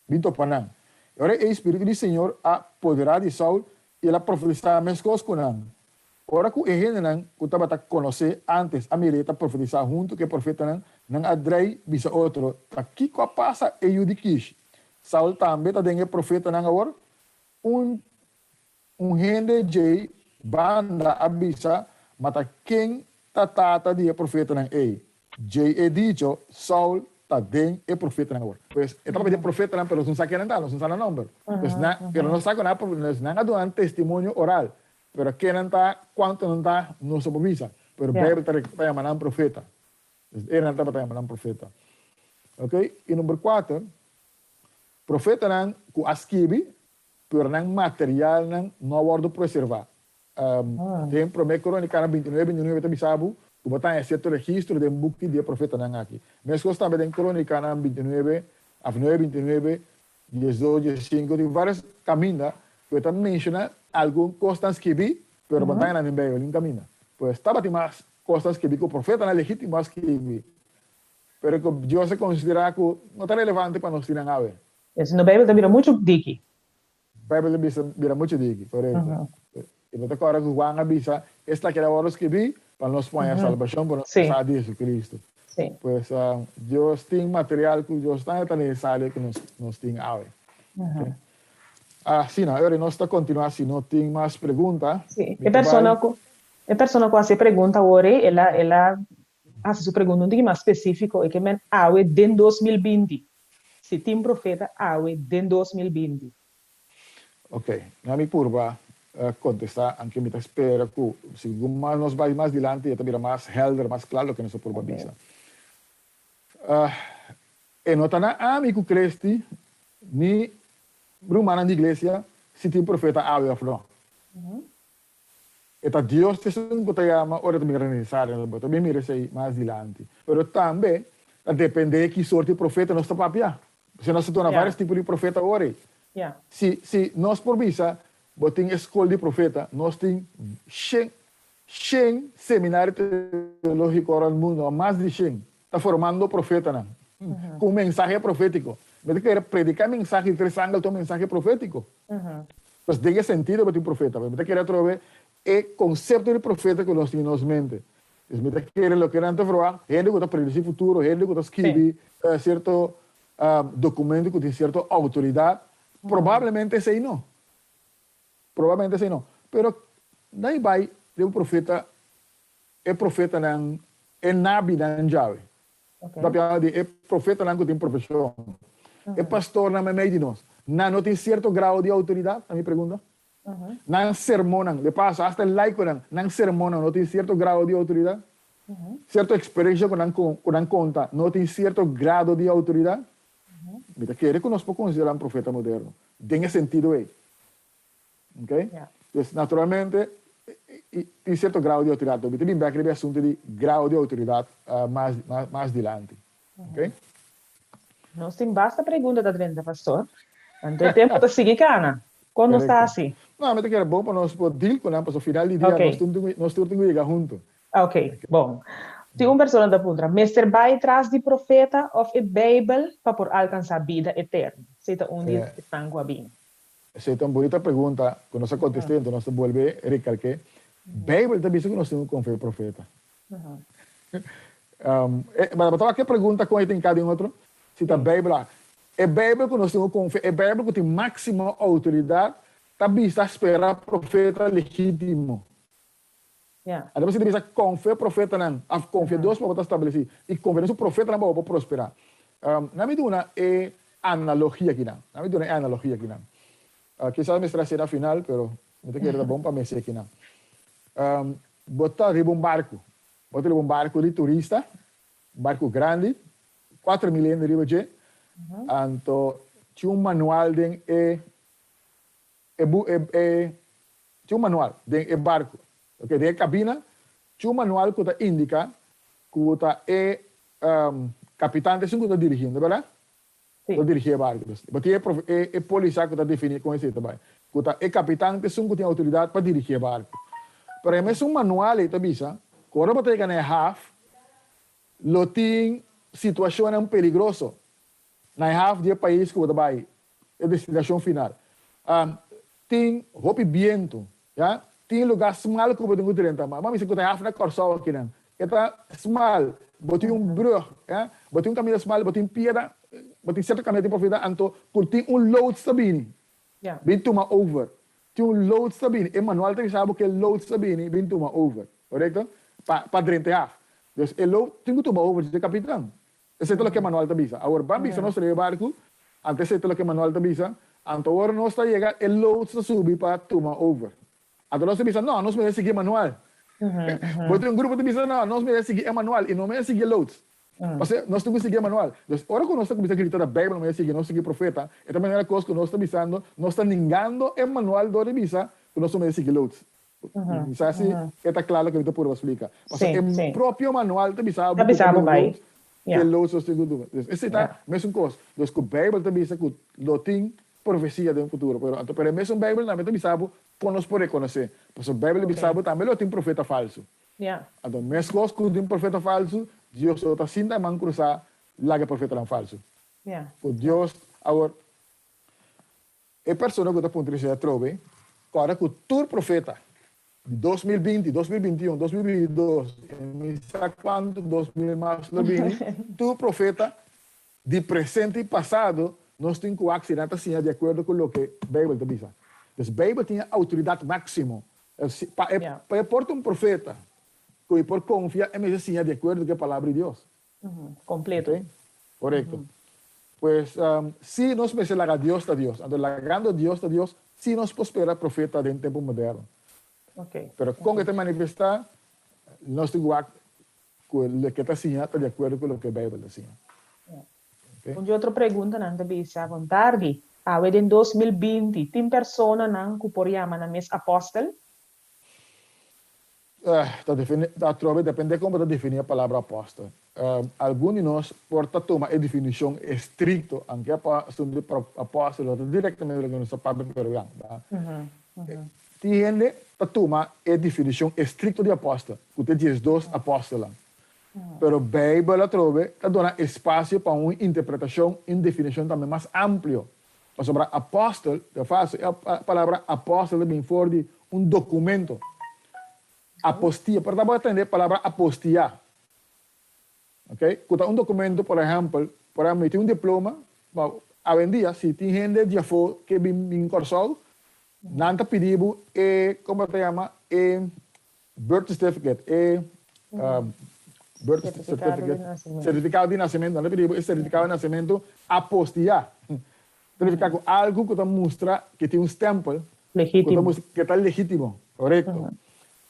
bin topa nan. E ora ei spiritu di señor a poderá di Saul i el a profetisá meskos ku nan. Ora ku e hendenan ku tabata konosé ántes a mir'é ta profetisá huntu ku e profetanan, nan a drei bisa otro, Ta kiko a pasa e yu di Kish? Saul tambe ta den e profetanan awor? Un Un hende djei banda a bisa, Ma ta ken ta tata di e profetanan ei? Djei e dicho, Saul ta den e profetanan awor. Pues, e tabata di e profetanan, pero nos no sa ken nan ta, nos no sa nan nomber. Pues nan, pero nos sa ku nan a, nan a duna nan testimonio oral, pero ken nan ta, kuantu nan ta, nos no por bisa. Pero Beibel ta yama nan profeta. E nan tabata yama nan profeta. Ok, i number kuater, profetanan ku a skibi, pero nan materialnan no a wòrdu preservá. Den Promé Krónikanan 29, 29 ta bisa bo ku bo ta haña sierto registro den buki di e profetanan aki. Meskos tambe den Krónikanan 29, òf 9, 29, 12, 15, tin vários kaminda ku e ta menshoná algun kosnan skibí, pero bo no ta haña nan den Beibel, niun kaminda. Pues tabatin mas kosnan skibí ku profetanan legítimo a skibi, pero ku Dios a konsiderá ku no ta relevante pa nos tin nan awe. Esei Beibel ta bira muchu diki. Beibel ta bisa bira muchu diki, korekto. I bo ta kòrda ku Juan a bisa, Esta keda wòrdu skibí pa nos por haña salbashon por nos sa di Jesucristo. Pues Dios tin material ku Dios ta ta nesesario ku nos tin awe. Asina, ora nos ta kontinuá si no tin mas pregunta. Sí, e persona ku e persona ku hasi e pregunta awor ei, el a el a hasi su pregunta un tiki mas spesífiko, e ke men awe den 2020. Si tin profeta awe den 2020. Ok, na mi purba kontestá, anke mi ta spera ku segun mas nos bai mas dilanti e ta bira mas helder, mas kla loke nos a purba bisa. E no ta na ami ku Christy ni rumannan di iglesia si tin profeta awe òf no. E ta Dios esun ku ta yama ora ta mira nesesario, bo ta bin mira esei mas dilanti. Pero tambe ta depende ki sorti di profeta nos ta papia. Pasobra nos ta duna varios tipo di profeta ora ei. Si si nos por bisa bo tin e skol di profeta, nos tin shen shen seminario teológiko rònt mundu, mas di shen, ta formando profetanan ku un mensahe profétiko. Mi ta kere prediká mensahe di tres angel ta un mensahe profétiko. Pues den e sentido bo tin profeta, pero mi ta kere atrobe e konsepto di profeta ku nos tin den nos mente. Dus mi ta kere loke nan ta verwagt, hende ku ta predisí futuro, hende ku ta skibi sierto dokumento ku tin sierto outoridat, probablemente esei no. Probablemente esei no. Pero nan bai den un profeta, e profetanan, e nabinan djawe. Papia di e profetanan ku tin profeshon. E pastornan meimei di nos, nan no tin sierto grado di outoridat? Ta mi pregunta. Nan sermonnan, de paso, asta e laikonan, nan sermonnan no tin sierto grado di outoridat? Sierto eksperensha ku nan ku nan konta no tin sierto grado di outoridat? Mi ta kere ku nos por konsiderá un profeta moderno den e sentido ei. Ok? Pues naturalmente tin cierto grado di autoridad, pero mi ta bin bek riba e asunto di grado di autoridad mas mas dilanti. Ok? Nos tin basta pregunta ta drenta, pastor. Anto e tempo ta sigui cana. Con nos ta haci? No, mi ta kere bon pa nos por deal cu nan, pasobra final di dia nos tur tin nos tur tin cu yega hunto. Ok, bon. Tin un persona ta puntra, mester bai tras di profeta of e Bijbel pa por alcansa bida eterno? Esey ta un di esnan cu a bini. Esei ta un bunita pregunta ku nos a kontest'é, enton nos ta bolbe rekalk'é. Beibel ta bisa ku nos tin ku konfia e profeta. Bo ta wak e pregunta kon e ta hinká den otro? Si ta Beibel a. E Beibel ku nos tin ku konfia, e Beibel ku tin máksimo outoridat, ta bisa spera profeta legítimo. Anto bo ta bisa konfia profetanan, òf konfia Dios pa bo ta stablesí, i konfia den su profetanan pa bo por prosperá. Nan mi duna e analogia akinan. Nan mi duna e analogia akinan. Kisas mester a hasié na final, pero mi ta kere ta bon pa mi hasié akinan. Bo ta riba un barku. Bo ta riba un barku di turista, un barku grandi, 4000 hende riba dje. Anto tin un manual den e E bu e e tin un manual den e barco, ok, den e cabina tin un manual cu ta indica cu ta e capitan ta esun cu ta dirigiendo, berdad? Si. Ta dirigi e barco. Dus bo tin e profe e e polisa cu ta defini con esey ta bay. Cu ta e capitan ta esun cu tin autoridad pa dirigi e barco. Pero e mesun manual ey ta bisa cu ora bo ta yega na e haf lo tin situacionnan peligroso. Na e haf di e pais ku bo ta bai, e destinashon final, tin hopi bientu, ya. Tin lugá smal ku bo tin ku drenta. Ma bo mester ku ta e haf na Kòrsou akinan. E ta smal, bo tin un brùg, ya. Bo tin un kaminda smal, bo tin piedra, bo tin sierto kaminda tin profundidad, anto ku tin un loods ta bini, bin tuma over. Tin un loods ta bini, e manual ta bisa bo ku e loods ta bini, bin tuma over. Korekto? Pa drenta e haf. Dus e loods tin ku tuma over dje kapitan. Esei ta loke manual ta bisa. Awor ban bisa nos riba e barku, anto esei ta loke manual ta bisa, anto ora nos ta yega e loads ta subi pa tuma over. Anto nos ta bisa, no, nos mester sigui manual. Bo tin un grupo ta bisa, no, nos mester sigui e manual i no mester sigui e loods. Pasobra nos tin ku sigui e manual. Dus ora ku nos ta kuminsá grita ta Beibel no mester sigui, nos sigui profeta, e ta manera kos ku nos ta bisando, nos ta ningando e manual dor di bisa ku nos no mester sigui loods. Mi sa si e ta kla loke mi ta purba splika. Pasobra e propio manual ta bisa bo ku ta bin loods, ke loods nos tin ku duna. Dus esei ta mesun kos. Dus ku Beibel ta bisa ku lo tin profesia den futuro. Pero anto pero e mesun Beibel tambe ta bisa bo kon nos por rekonosé. Pasobra Beibel ta bisa bo tambe lo tin profeta falsu. Anto meskos ku tin profeta falsu, Dios lo ta sinta man krusá laga e profetanan falsu. Ku Dios awor e persona ku ta puntra esei atrobe, kòrda ku tur profeta di 2020, 2021, 2022, i mi sa kuantu 2000 mas lo bini, tur profeta Di presente i pasado, nos tin ku wak si nan ta siña di akuerdo ku loke Beibel ta bisa. Pues Beibel tin e outoridat máksimo. Pa e pa e por ta un profeta ku e por konfia, e mester siña di akuerdo ku e Palabra di Dios. Kompleto. Oke? Korekto. Pues, si nos mester laga Dios ta Dios, anto lagando Dios ta Dios, si nos por spera profeta den tempu moderno. Pero kon e ta manifestá, nos tin ku wak Ku loke ta siña ta di akuerdo ku loke Beibel ta siña. Okay. Un di otro preguntanan ta bisa, Bon tardi, awe den 2020 tin personanan ku por yama nan mes apòstel? Ta defini, ta atrobe depende kon bo ta definí e palabra apòstel. Algun di nos por ta tuma e definishon estrikto, anke asuntu di apòstel no ta direktamente loke nos ta papia, pero ya, ta. Tin hende ta tuma e definishon estrikto di apòstel, ku ta e diesdos apòstelnan. Pero Beibel atrobe ta duna espasio pa un interpretashon i un definishon tambe mas amplio. Pasobra apòstel, ta fásil, e palabra apòstel ta bin for di un dokumento. Apostia, por ta bo a tende e palabra apostia? Ok, ku ta un dokumento, por ehèmpel, por ehèmpel mi tin un diploma, awendia si tin hende di afó ke bin bin Kòrsou, nan ta pidi bo e, komo ta yama, e birth certificate, e birth certificate, sertifikado di nasementu, nan ta pidi bo e sertifikado di nasementu apostiyá. Ta nifiká ku algu ku ta mustra ke tin un stèmpel, ku ta mustra ke ta legítimo, korekto.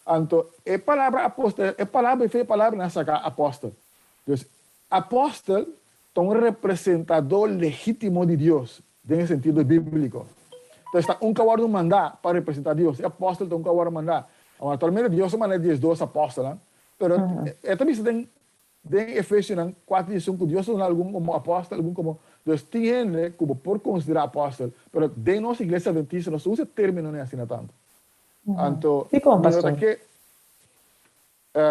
Anto e palabra apostel, e palabra e palabra nan saka apostel. Dus apostel ta un representadó legítimo di Dios den e sentido bíbliko. Entonces ta un ku a wòrdu mandá pa representá Dios. E apostel ta un ku a wòrdu mandá. Awor naturalmente Dios a manda e diesdos apostelnan, pero e ta bisa den Den Efesionan 4 diesun ku Dios a duna algun komo apòstel, algun komo. Dus tin hende ku bo por konsiderá apòstel, pero den nos iglesia adventista nos no usa e términonan asina tantu. Anto, Dikon, mi no ta pastor? ke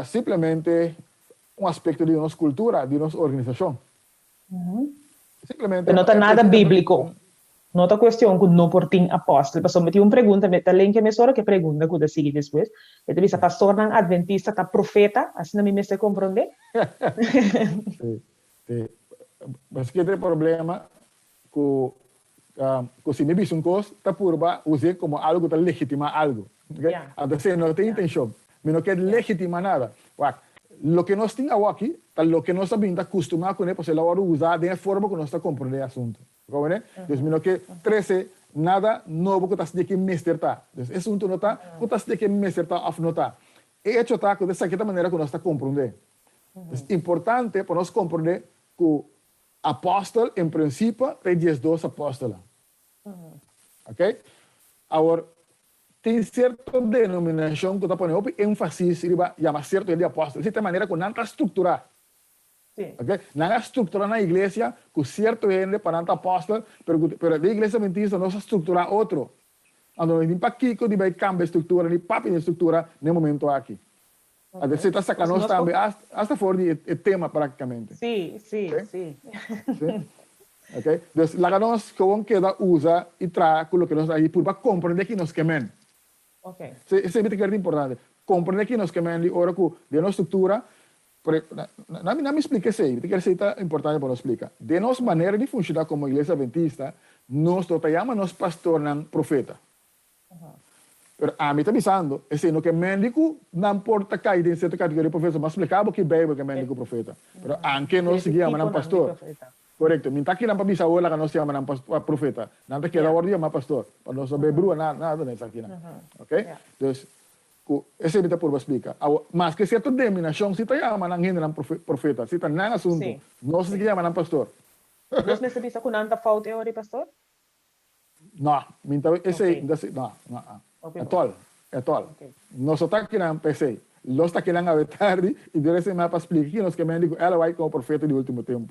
simplemente un aspekto di nos kultura, di nos organisashon. Simplemente Pero no ta nada bíbliko. No ta kuestion ku no por tin apòstel. Pasobra mi tin un pregunta, mi ta lenke mesora ku e pregunta ku ta sigui despues. E ta bisa, pastornan adventista ta profeta? Asina mi mester komprondé? Sí, sí. Paske ta e problema ku ku si mi bisa un kos, ta purba us'é komo algu ku ta legitimá algu. Oke? Anto esei no ta e intenshon. Mi no ke legitimá nada. Wak, loke nos tin awoki ta loke nos a bin ta kustumá kuné pasobra el a wòrdu usá den e forma ku nos ta komprondé e asuntu. Bo komprendé? Dus mi no ke trese nada nobo ku ta siña ke mester ta. Dus e asuntu no ta ku ta siña ke mester ta òf no ta. E echo ta ku ta esaki ta manera ku nos ta komprondé. Dus importante pa nos komprondé ku apòstel en prinsipio ta e diesdos apòstelnan. Oke? Awor, tin sierto denominashon ku ta pone hopi énfasis riba yama sierto hende apòstel. Esei ta e manera ku nan ta strukturá. Oke? Nan a strukturá nan iglesia ku sierto hende pa nan ta apòstel, pero ku pero den iglesia adventista nos a strukturá otro. Anto no tin pakiko di bai kambia e struktura ni papia di e struktura na e momento aki. Anto esei ta saka nos tambe hasta for di e tema praktikamente. Sí, sí, sí. Sí. Ok, dus laga nos gewoon keda usa i traha ku loke nos a purba komprendé ki nos ke men. Ok. Sí, esei mi ta kere ta importante. Komprendé ki nos ke men di ora ku den nos struktura, por e, na mi na mi splika esei, mi ta kere esei ta importante pa nos splika. Den nos manera di funshoná komo Iglesia Adventista, nos no ta yama nos pastornan profeta. Pero ami ta bisando, esei no ke men di ku nan por ta kai den sierto kategoria di profeta. M'a splika bo ki Beibel ke men di ku profeta. Pero anke nos sigui yama nan pastor. Korekto. Mi ta kinan pa bisa awor laga nos yama nan profeta. Nan ta keda wòrdu yama pastor. Pa nos no bai brua nada den esakinan. Oke? Dus, ku. Ku esei mi ta purba splika. Awor, maske sierto denominashon si ta yama nan hendenan profeta, si ta nan asuntu, nos si ke yama nan pastor. Nos mester bisa ku nan ta fout e ora di pastor? No, mi ta esei, mi ta si, no, no, at all, at all. Nos no ta kinan pa esei. Los ta kinan awe tardi i dor esei mi a pa splika ki nos ke men di ku Ellen White komo profeta di ultimo tempu.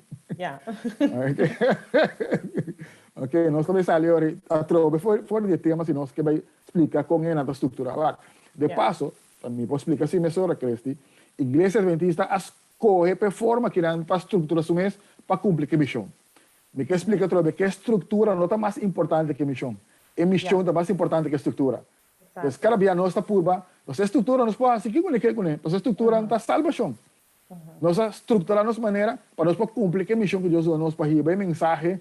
Ok, nos ta bai sali ora atrobe for di e tema si nos ke bai splika kon e nan ta strukturá. Wak, de paso, pa mi por splika así mesora, Christy, Iglesia Adventista a skohe pa e forma ki nan ta strukturá su mes pa kumpli ku e mishon. Mi ke splika atrobe ku e struktura no ta mas importante ku e mishon. E mishon ta mas importante ku e struktura. Pues kada bia nos ta purba, nos e struktura nos por hasi kiko ne ke kuné, pasobra e struktura ta salbashon. Nos a strukturá nos manera pa nos por kumpli ku e mishon ku Dios duna nos pa hiba e mensahe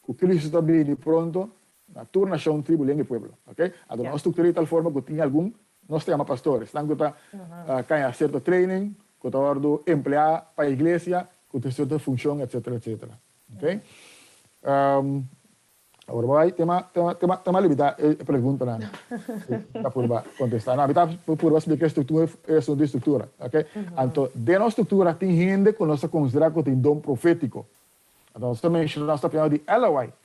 ku Cristo ta bini pronto na tur nashon, tribu, lenga i pueblo. Ok? Anto nos struktura di tal forma ku tin algun, nos ta yama pastor, esnan ku ta kaña sierto training, ku ta wòrdu empleá pa iglesia, ku tin sierto funshon, etsetera, etsetera. Ok? Awor bo bai tema, tema, tema, tema limitá e preguntanan ku ta purba kontestá. No, mi ta purba splika e struktura, e asuntu di struktura. Ok? Anto den nos struktura tin hende ku nos ta konsiderá ku tin don profétiko. Anto nos ta menshoná, nos ta papia di Ella White.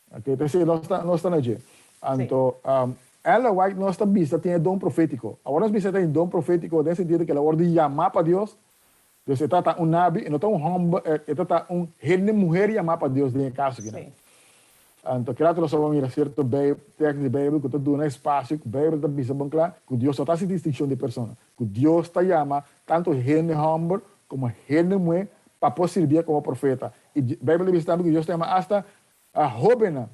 Ok, p'esei nos ta, nos ta na dje. Anto, Ella White nos ta bisa tin e don profétiko. Awor nos bisa e tin don profétiko den sentido ku el a wòrdu yamá pa Dios. Dus e ta ta un nabi, e no ta un hòmber, e ta ta un hende muher yamá pa Dios den e kaso akinan. Anto kila nos a mira sierto tèks di Beibel ku ta duna espasio ku Beibel ta bisa bon kla ku Dios no ta hasi distinshon di persona, ku Dios ta yama tantu hende hòmber komo hende muhé pa por sirbié komo profeta. I Beibel ta bisa tambe ku Dios ta yama asta hóbennan.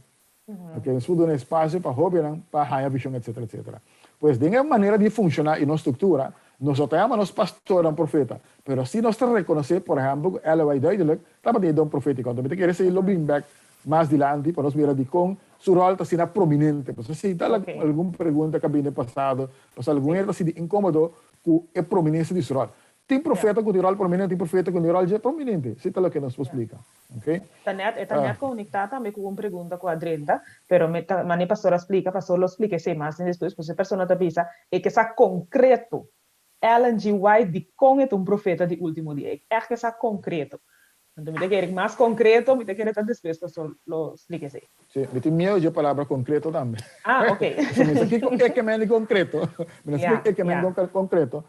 Ok, nos por duna espasio pa hóbennan pa haña vishon etsetera etsetera. Pues den e manera di funshoná i nos struktura, nos no ta yama nos pastornan profeta, pero sí nos ta rekonosé, por ehèmpel, ku Ellen White duidelik tabatin e don profétiko. Anto mi ta kere esei lo bin bèk mas dilanti pa nos mira dikon su ròl ta asina prominente. Pasobra si ta algun pregunta ku a bini den pasado, pasobra algun hende ta sinti inkómodo ku e prominensia di su ròl. Tin profeta ku tin ròl prominente, tin profeta ku no tin ròl dje prominente. Esei ta loke nos por splika. Ok. Ta nèt, e ta nèt konektá tambe ku un pregunta ku a drenta, pero mi ta, mane pastor a splika, pastor lo splika esei mas den despues, pasobra e persona ta bisa e ke sa konkreto Ellen G. White dikon e ta un profeta di último dia. E ègt ke sa konkreto. Anto mi ta kere mas konkreto, mi ta kere ta despues pastor lo splika esei. Sí, mi tin miedu dje palabra konkreto tambe. Ah, ok. Pasobra mi sa kiko e ke men di konkreto. Mi no sa kiko e ke men di konkreto.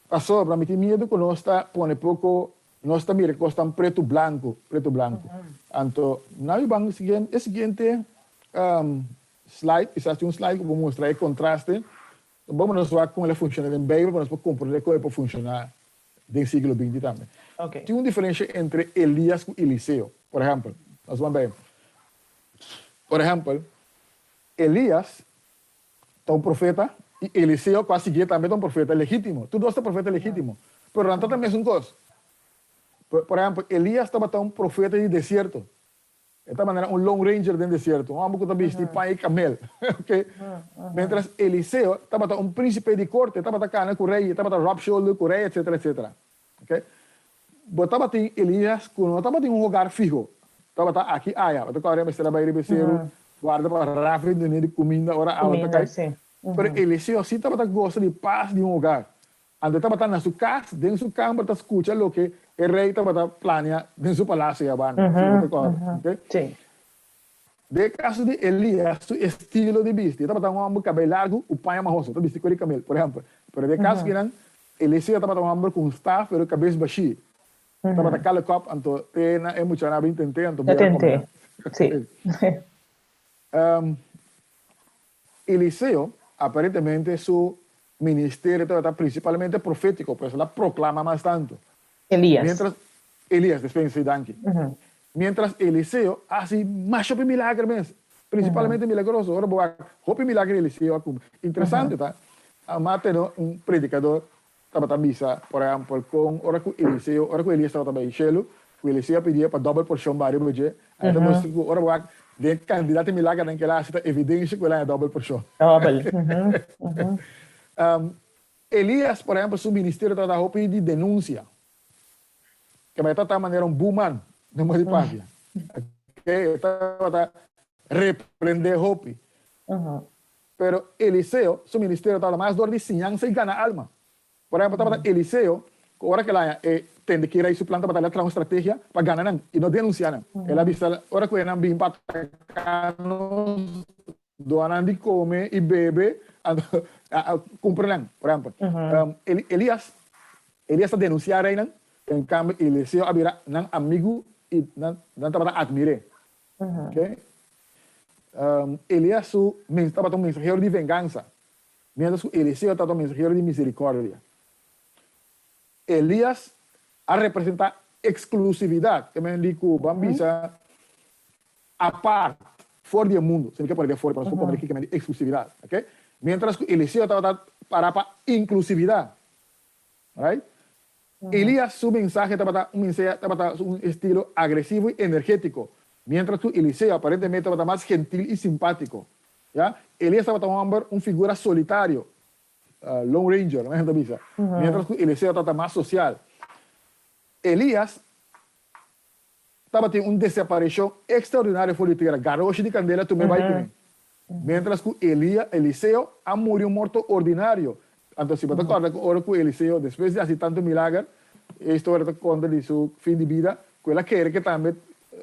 Pasobra mi tin miedu ku nos ta pone poko, nos ta mira kos tan pretu blanku, pretu blanku. Anto, nan mi ban e siguiente slide, kisas tin un slide ku por mustra e kontraste. Bon pa nos wak kon el a funshoná den Beibel, pa nos por komprondé kon e por funshoná den siglo binti tambe. Tin un diferensha entre Elias ku Eliseo. Por ehèmpel, nos ban bei. Por ehèmpel, Elias ta un profeta i Eliseo ku a siguié tambe ta un profeta legítimo. Tur dos ta profeta legítimo, pero nan ta ta mesun kos. Por ehèmpel, Elias tabata un profeta di desierto. E ta manera un lone ranger den desierto, un hòmber ku ta bisti paña i kamel. Oke. Miéntras Eliseo tabata un prínsipe di korte, e tabata kana ku rei, e tabata rub shoulder ku rei, etsetera, etsetera. Oke. Bo tabatin Elias ku no tabatin un hogar fiho, tabata aki aya. Bo ta kòrda e mester a bai riba e seru, warda pa Rafi dun'é di kuminda ora awa ta kai. Pero Eliseo sí tabata gosa di pas di un hogar. Anto e tabata na su kas, den su kamber ta skucha loke e rei tabata plania den su palasio ei abanda. Si bo ta kòrda. Oke. Den e kaso di Elias, su estilo di bisti, e tabata un hòmber kabei largu ku paña mahoso, ta bisti kor di kamel, por ehèmpel. Pero den e kaso kinan, Eliseo tabata un hòmber ku un staf pero kabes bashí. E tabata kale kòp, anto te na e muchanan a bin tent'é, anto bira kòm'é. Eliseo, aparentemente su ministerio tabata prinsipalmente profétiko, pues el a proklama mas tantu. Elias. Miéntras, Elias, despensa, sí, danki. Miéntras Eliseo a hasi masha hopi milager mes, prinsipalmente milagroso. Ora bo wak hopi milager Eliseo a kumpli. Interesante ta, a tene un predikador tabata bisa, por ehèmpel, kon ora ku Eliseo, ora ku Elias tabata bai shelu, ku Eliseo a pidié pa dòbel porshon bai riba dje, a ta mustra ku ora bo wak den e kantidat di milagernan ku el a hasi ta evidensia ku el a haña dòbel porshon. Dòbel. Elias, por ehèmpel, su ministerio tabata hopi di denunsia. Kaba e tabata manera un buman den modo di papia. E tabata reprendé hopi. Pero Eliseo su ministerio tabata mas dor di siñansa i gana alma. Por ehempel, tabata Eliseo ku ora ku el haña e tende ki rei su plan tabata el a traha un strategia pa gana nan i no denunsiá nan. El a bisa, Ora ku e nan bin pa ataká nos, duna nan di kome i bebe, anto kumpra nan. Por ehempel, Elias, Elias ta denunsiá reinan, en kambio Eliseo a bira nan amigu i nan tabata atmir'é. Okay. Elias su tabata un mensahero di vengansa, mientras ku Eliseo tabata un mensahero di misericordia. Elias a representa exclusividad, ke men di ku ban bisa apart, for di e mundu. Si mi ke pone di afor, pero nos por pone di ke men di exclusividad. Okay. Mientras ku Eliseo tabata para pa inclusividad. Right? Elias su mensahe tabata un mensahe tabata un estilo agresivo y energético, mientras cu Eliseo aparentemente tabata mas gentil y simpático. Ya? Elias tabata un homber, un figura solitario, Lone Ranger, nan ta bisa, mientras cu Eliseo tabata mas social. Elias Tabatin un desaparishon ekstraordinario for di tera, garoshi di kandela tum'é bai kuné. Miéntras ku Elia, Eliseo, a muri un morto ordinario. Anto si bo ta kòrda ku ora ku Eliseo, despues di hasi tantu milager, e historia ta konta di su fin di bida, ku el a kere ke tambe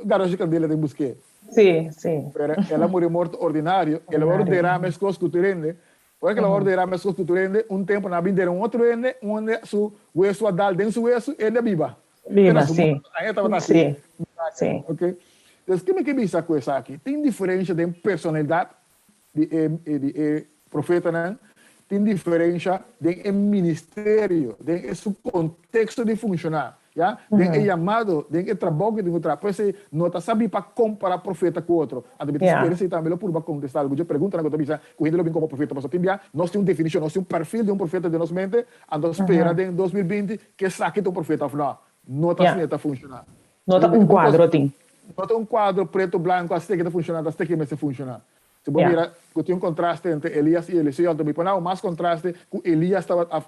garoshi di kandela den busk'é. Sí, sí. Pero el a muri un morto ordinario, el a wòrdu derá meskos ku tur hende. Ora ku el a wòrdu derá meskos ku tur hende, un tempu nan a bin dera un otro hende, un hende su wesu a dal den su wesu, hende a biba. Biba, sí. Sí, sí. Ok. Entonces, ke mi ke bisa ku esaki? Tin diferensha den personalidat di e di e profetanan, tin diferensha den e ministerio, den e su konteksto di funshoná, ya, den e yamado, den e trabou ku e tin ku traha. Por esei no ta sabí pa kompará profeta ku otro. Anto mi ta spera esei tambe lo purba kontestá algun dje preguntanan ku ta bisa ku hende lo bin komo profeta. Pasobra tin bia nos tin un definishon, nos tin un perfil di un profeta den nos mente, anto spera den 2020 Ke esaki ta un profeta of no? No ta asina e ta funciona. No ta un cuadro tin. No ta un cuadro preto blanco asina ke ta funciona, ta asina ke mester funciona. Si bo mira cu tin un contraste entre Elias y Eliseo, anto mi pone aun mas contraste cu Elias tabata,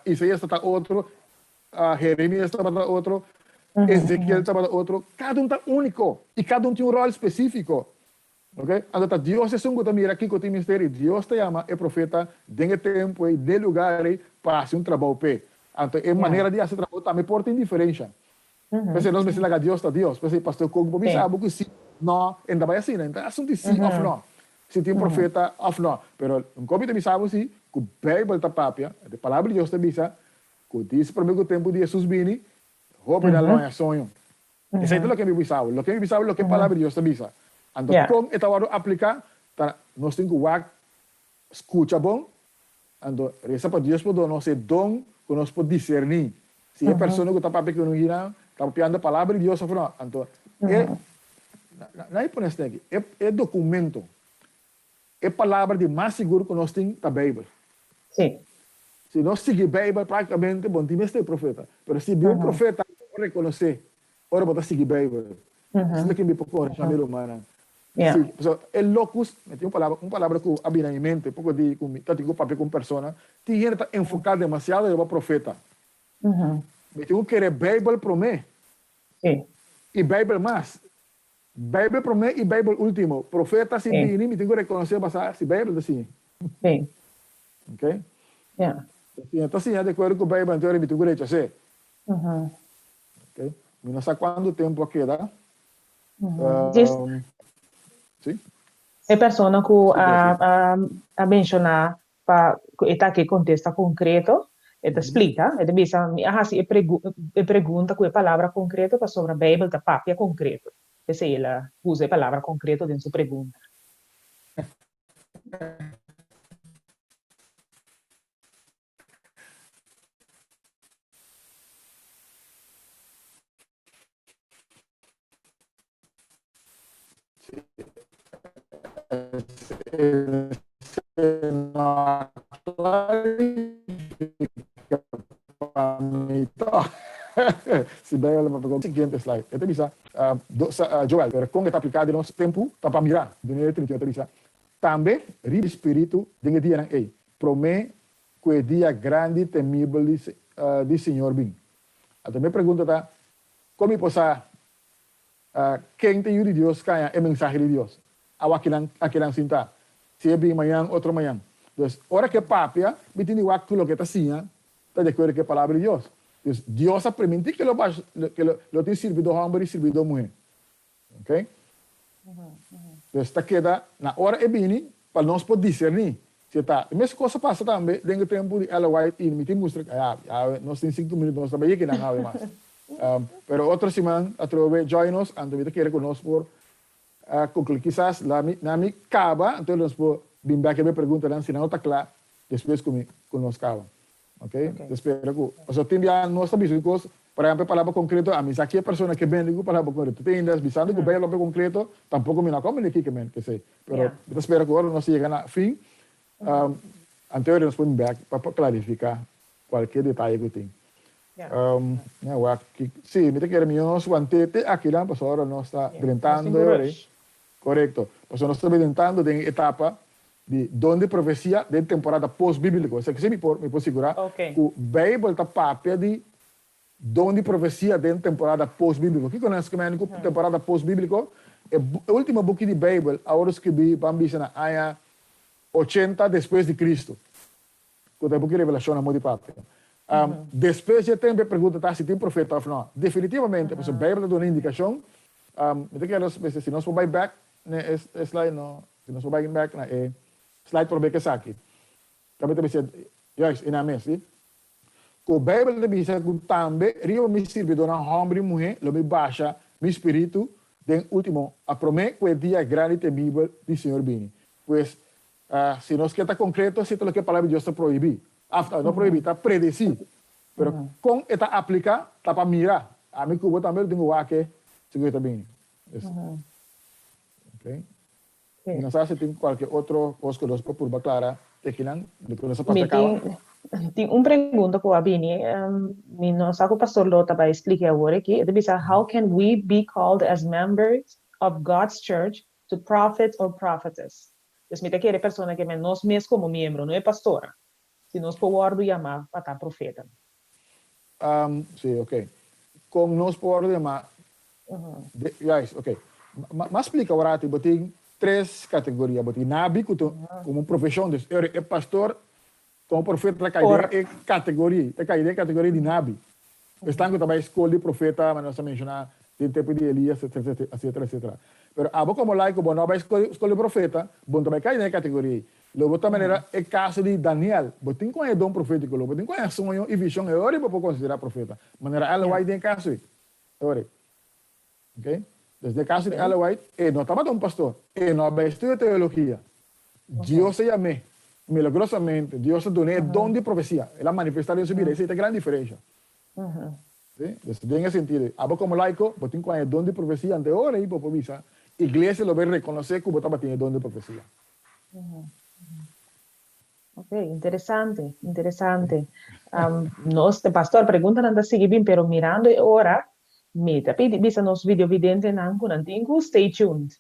Isaias tabata otro, Jeremias tabata otro, Ezekiel tabata otro. Cada un ta unico y cada un tin un rol specifico. Ok, anto ta Dios esun ku ta mira kiko tin mester i Dios ta yama e profeta den e tempu ei, den e lugar ei, pa hasi un trabou p'e. Anto e manera di hasi trabou tambe por tin diferensha. P'esei nos mester laga Dios ta Dios. P'esei pastor Kook por bisa abo ku si, no, e no ta bai asina. E no ta asuntu di si òf no, si tin profeta òf no. Pero un kos mi ta bisa abo si, ku Beibel ta papia, e Palabra di Dios ta bisa, ku dis promé ku tempu di Hesus bini, hopi nan lo haña soño. Esei ta loke mi bisa bo. Loke mi bisa bo loke Palabra di Dios ta bisa. Anto kon e ta wòrdu apliká ta nos tin ku wak, skucha bon, anto resa pa Dios por duna nos e don ku nos por diserní si e persona ku ta papia ku nos hina ta papiando Palabra di Dios òf no. Anto e, nan e pone esaki, e dokumento E palabra di mas sigur ku nos tin ta Beibel. Sí. Si nos sigui Beibel práktikamente bo no tin mester di profeta. Pero si bin un profeta bo por rekonosé ora bo ta sigui Beibel. Esei ta kin mi por koresha mi rumannan. Sí, pasobra e locus, mi tin un palabra, un palabra ku a bini na mi mente poko di ku mi ta tin ku papia ku un persona, tin hende ta enfoká demasiado riba profeta. Mi tin ku kere Beibel promé. Sí. I Beibel mas. Bijbel promé i Bijbel último. Profeta si bini mi tin ku rekonosé basá si Bijbel ta siña. Sí. Ok? Ja. Si no ta siña di akuerdo ku Bijbel anto mi tin ku rechas'é. Ok? Mi no sa kuantu tempu a keda. Djis. Sí? E persona ku a a menshoná Pa ku e ta ke kontesta konkreto, e ta splika, e ta bisa, Mi a hasi e e pregunta ku e palabra konkreto pasobra Beibel ta papia konkreto. P'esei el a usa e palabra konkreto den su pregunta. Si Bijbel ta papia siguiente slide e ta bisa Joel pero kon e ta apliká den nos tempu ta pa mira Daniel 31 ta bisa tambe riba spiritu den e dianan ei promé ku e dia grandi temibel di Señor bin. Anto mi pregunta ta, kon mi por sa ken ta yu di Dios kaña e mensahe di Dios? Awa akinan akinan sintá. Si e bin mañan, otro mañan. Dus, ora ku e papia, mi tin di wak ku loke e ta siña ta di akuerdo ku e Palabra di Dios. Dus, Dios a primintí ku lo basha, ku lo tin sirbidó hòmber i sirbidó muhé. Ok? Dus, ta keda na ora e bini pa nos por diserní si e ta. E mes kos a pasa tambe den e tempu di Ellen White i mi tin mustra, ya, ya nos tin sinku minüt, nos ta bai yeki nan awe mas. Pero otro siman atrobe join nos, anto mi ta kere ku nos por A conclui, Kisas la mi na mi caba, anto nos por bin bek riba e preguntanan si nan no ta cla despues cu mi cu nos caba. Ok? Ok. Ta spera cu, pasobra tin bia nos ta bisa un cos, por ehempel e palabra concreto, ami sa ki e persona ke bende cu palabra concreto. Te ainda bisando cu Bijbel papia concreto, tampoco mi no a comprende kiko men kesey. Pero Ya. mi ta spera cu ora nos yega na fin, anto nos por bin bek pa por clarifica cualkier detaye cu tin. Ya wak ki si mi ta kere mi nos wante te akinan pasobra ora nos ta drentando e ora ei. Korekto. Pasobra nos ta drentando den e etapa di don di profesia den temporada post-bíbliko. Esaki si mi por mi por sigurá ku Beibel ta papia di don di profesia den temporada post-bíbliko. Kiko nan skimendo ku temporada post-bíbliko? E último buki di Beibel a wòrdu skibí ban bisa na aña ochenta despues di Kristu. Ku ta e buki Revelashon amor di papia. Despues di e tempu e pregunta ta si tin profeta òf nò. Definitivamente, pasobra Beibel ta duna indikashon. Mi ta kere mester si nos por bai bèk na e slide no, si nos por bai bèk na e slide promé ku esaki. Tambe ta bisa, juist, e nan mes, si. Ku Beibel ta bisa ku tambe riba mi sirbidónan hòmber i muhé lo mi basha mi spiritu den último, a promé ku e dia grandi temibel di Señor bini. Pues, Si nos ke ta konkreto, si ta loke e Palabra di Dios ta prohibí. Af, no prohibí, ta predesí. Pero kon e ta apliká, ta pa mira. Ami ku bo tambe lo tin ku wak e segun e ta bini. Ok. Mi no sa si tin kualke otro kos ku nos por purba klara te kinan, despues nos a papia kaba. Mi tin un pregunta ku a bini, mi no sa ku Pastor lo ta bai splika awor aki. E ta bisa, How can we be called as members of God's church to prophet or prophetess. Pues mi ta kere persona ke men nos mes komo miembro, no e pastora, si nos por wòrdu yamá pa ta profeta. Sí, ok. Kon nos por wòrdu yamá? Juist, ok. M'a splika awor bo tin tres kategoria. Bo tin nabi ku ta komo un profeshon, dus e pastor komo profeta ta kai den e kategoria, ta kai den e kategoria di nabi. Esnan ku ta bai skol di profeta, manera nos a menshoná den tempu di Elias, etsetera, etsetera, etsetera. Pero abo komo laiko bo no a bai skol di profeta, bo no ta bai kai den e kategoria ei. Lo bo ta manera e kaso di Daniel, bo tin ku haña don profétiko, lo bo tin ku haña soño i vishon, e ora ei bo por konsiderá profeta. Manera Ellen White den e kaso ei. E ora ei. Ok? Dus den e kaso di Ellen White, e no tabata un pastor, e no a bai studia teologia. Dios a yam'é, milagrosamente, Dios a dun'é e don di profesia. El a manifestá den su bida. Esei ta e gran diferensha. Sí? Dus den e sentido ei, abo komo laiko, bo tin ku haña e don di profesia, anto e ora ei bo por bisa, iglesia lo bai rekonosé ku bo tabatin e don di profesia. Ok, interesante, interesante. Nos, pastor, preguntanan ta sigui bin, pero mirando e ora, mi ta pidi bisa nos videovidentenan ku nan tin ku stay tuned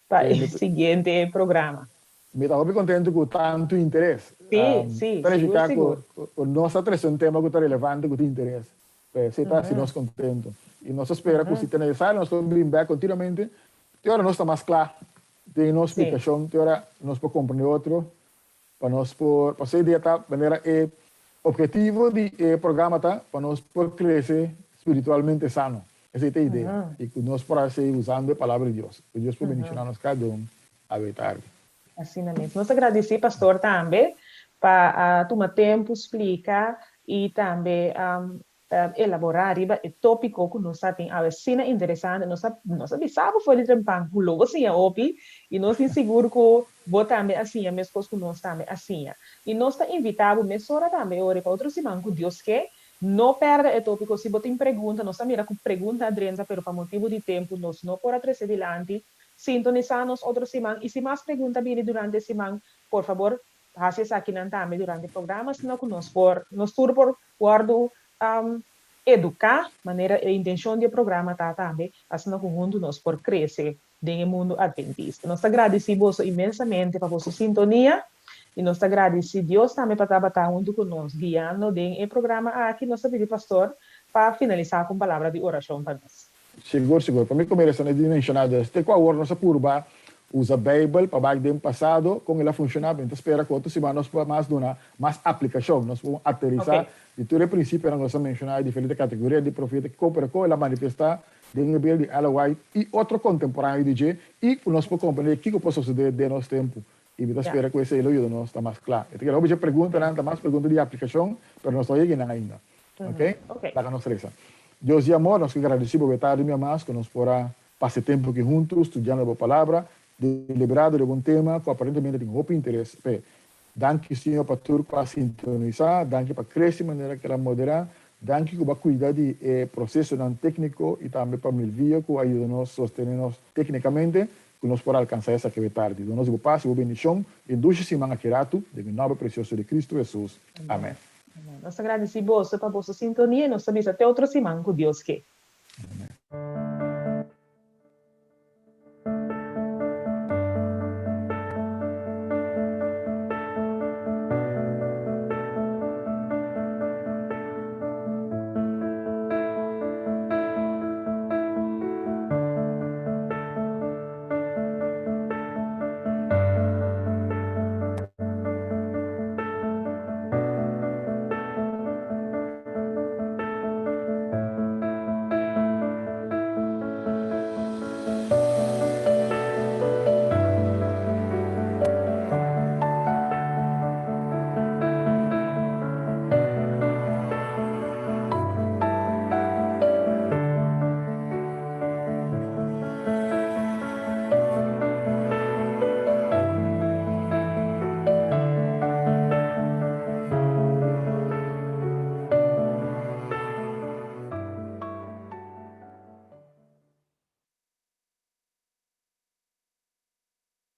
pa e siguiente programa. Mi ta hopi kontentu ku tantu interes. Sí, sí, Ta sigur, nifiká sigur. ku nos ta trese un tema ku ta relevante, ku tin interes. Esei ta hasi nos kontentu. I nos ta spera ku si ta nesesario nos por bin bèk kontinuamente te ora nos ta mas kla den nos splikashon, te ora nos por komprende otro. Pa nos por, pasobra e idea ta manera e obhetivo di e programa ta pa nos por crece spiritualmente sano. Esey ta e idea. Y cu nos por haci usando e Palabra di Dios. Cu Dios por bendiciona nos cada un awe tardi. Asina mes. Nos ta gradici Pastor tambe pa a tuma tempo splica y tambe elaborá riba e tópiko ku nos ta tin awe asina interesante. Nos a nos a bisa bo for di trempan ku lo bo siña hopi i nos tin sigur ku bo tambe a siña meskos ku nos tambe a siña. I nos ta invitá bo mesora tambe e ora pa otro siman ku Dios ke. No pèrdè e tópiko. Si bo tin pregunta, nos a mira ku pregunta a drenta pero pa motibu di tempu nos no por a trese dilanti. Sintonisá nos otro siman i si mas pregunta bini durante e siman, por fabor hasi esakinan tambe durante e programa asina ku nos por nos tur por wòrdu eduká manera e intenshon di e programa ta tambe asina ku huntu nos por krese den e mundu adventista. Nos ta gradisí boso inmensamente pa boso sintonia i nos ta gradisí Dios tambe pa tabata huntu ku nos guiando den e programa aki. Nos ta pidi pastor pa finalisá ku un palabra di orashon pa nos. Sigur, sigur. Pa mi ku mi resta na di menshoná dus, te ku awor nos a purba. Usa Beibel pa bai den pasado, kon el a funshoná. Mi ta spera ku otro siman nos por mas duna mas aplikashon, nos por aterisá di tur e prinsipionan ku nos a menshoná, e diferente kategoria di profeta, kiko pero kon el a manifestá den e bida di Ellen White i otro kontemporáneo di dje, i ku nos por komprendé kiko por sosodé den nos tempu. I mi ta spera ku esei lo yuda nos ta mas kla. E ta keda hopi dje preguntanan, ta mas pregunta di aplikashon, pero nos no a yega einan ainda. Oke? Laga nos resa. Dios di amor, nos ke gradisí bo betardi mi amas ku nos por a Pasa e tempu aki huntu studiando bo Palabra, deliberado riba un tema ku aparentemente tin hopi interes p'e. Danki Señor pa tur ku a sintonisá, danki pa krese manera ku el a moderá, danki ku bo a kuida di e prosesonan tékniko i tambe pa Milvio ku a yuda nos sostené nos téknikamente ku nos por alkansá esaki awe tardi. Duna nos di bo pas i bo bendishon i un dushi siman aki ratu, den e nòmber presioso di Kristu Hesus. Amèn. Nos ta gradisí boso pa boso sintonia i nos ta bisa te otro siman ku Dios ke. Amèn.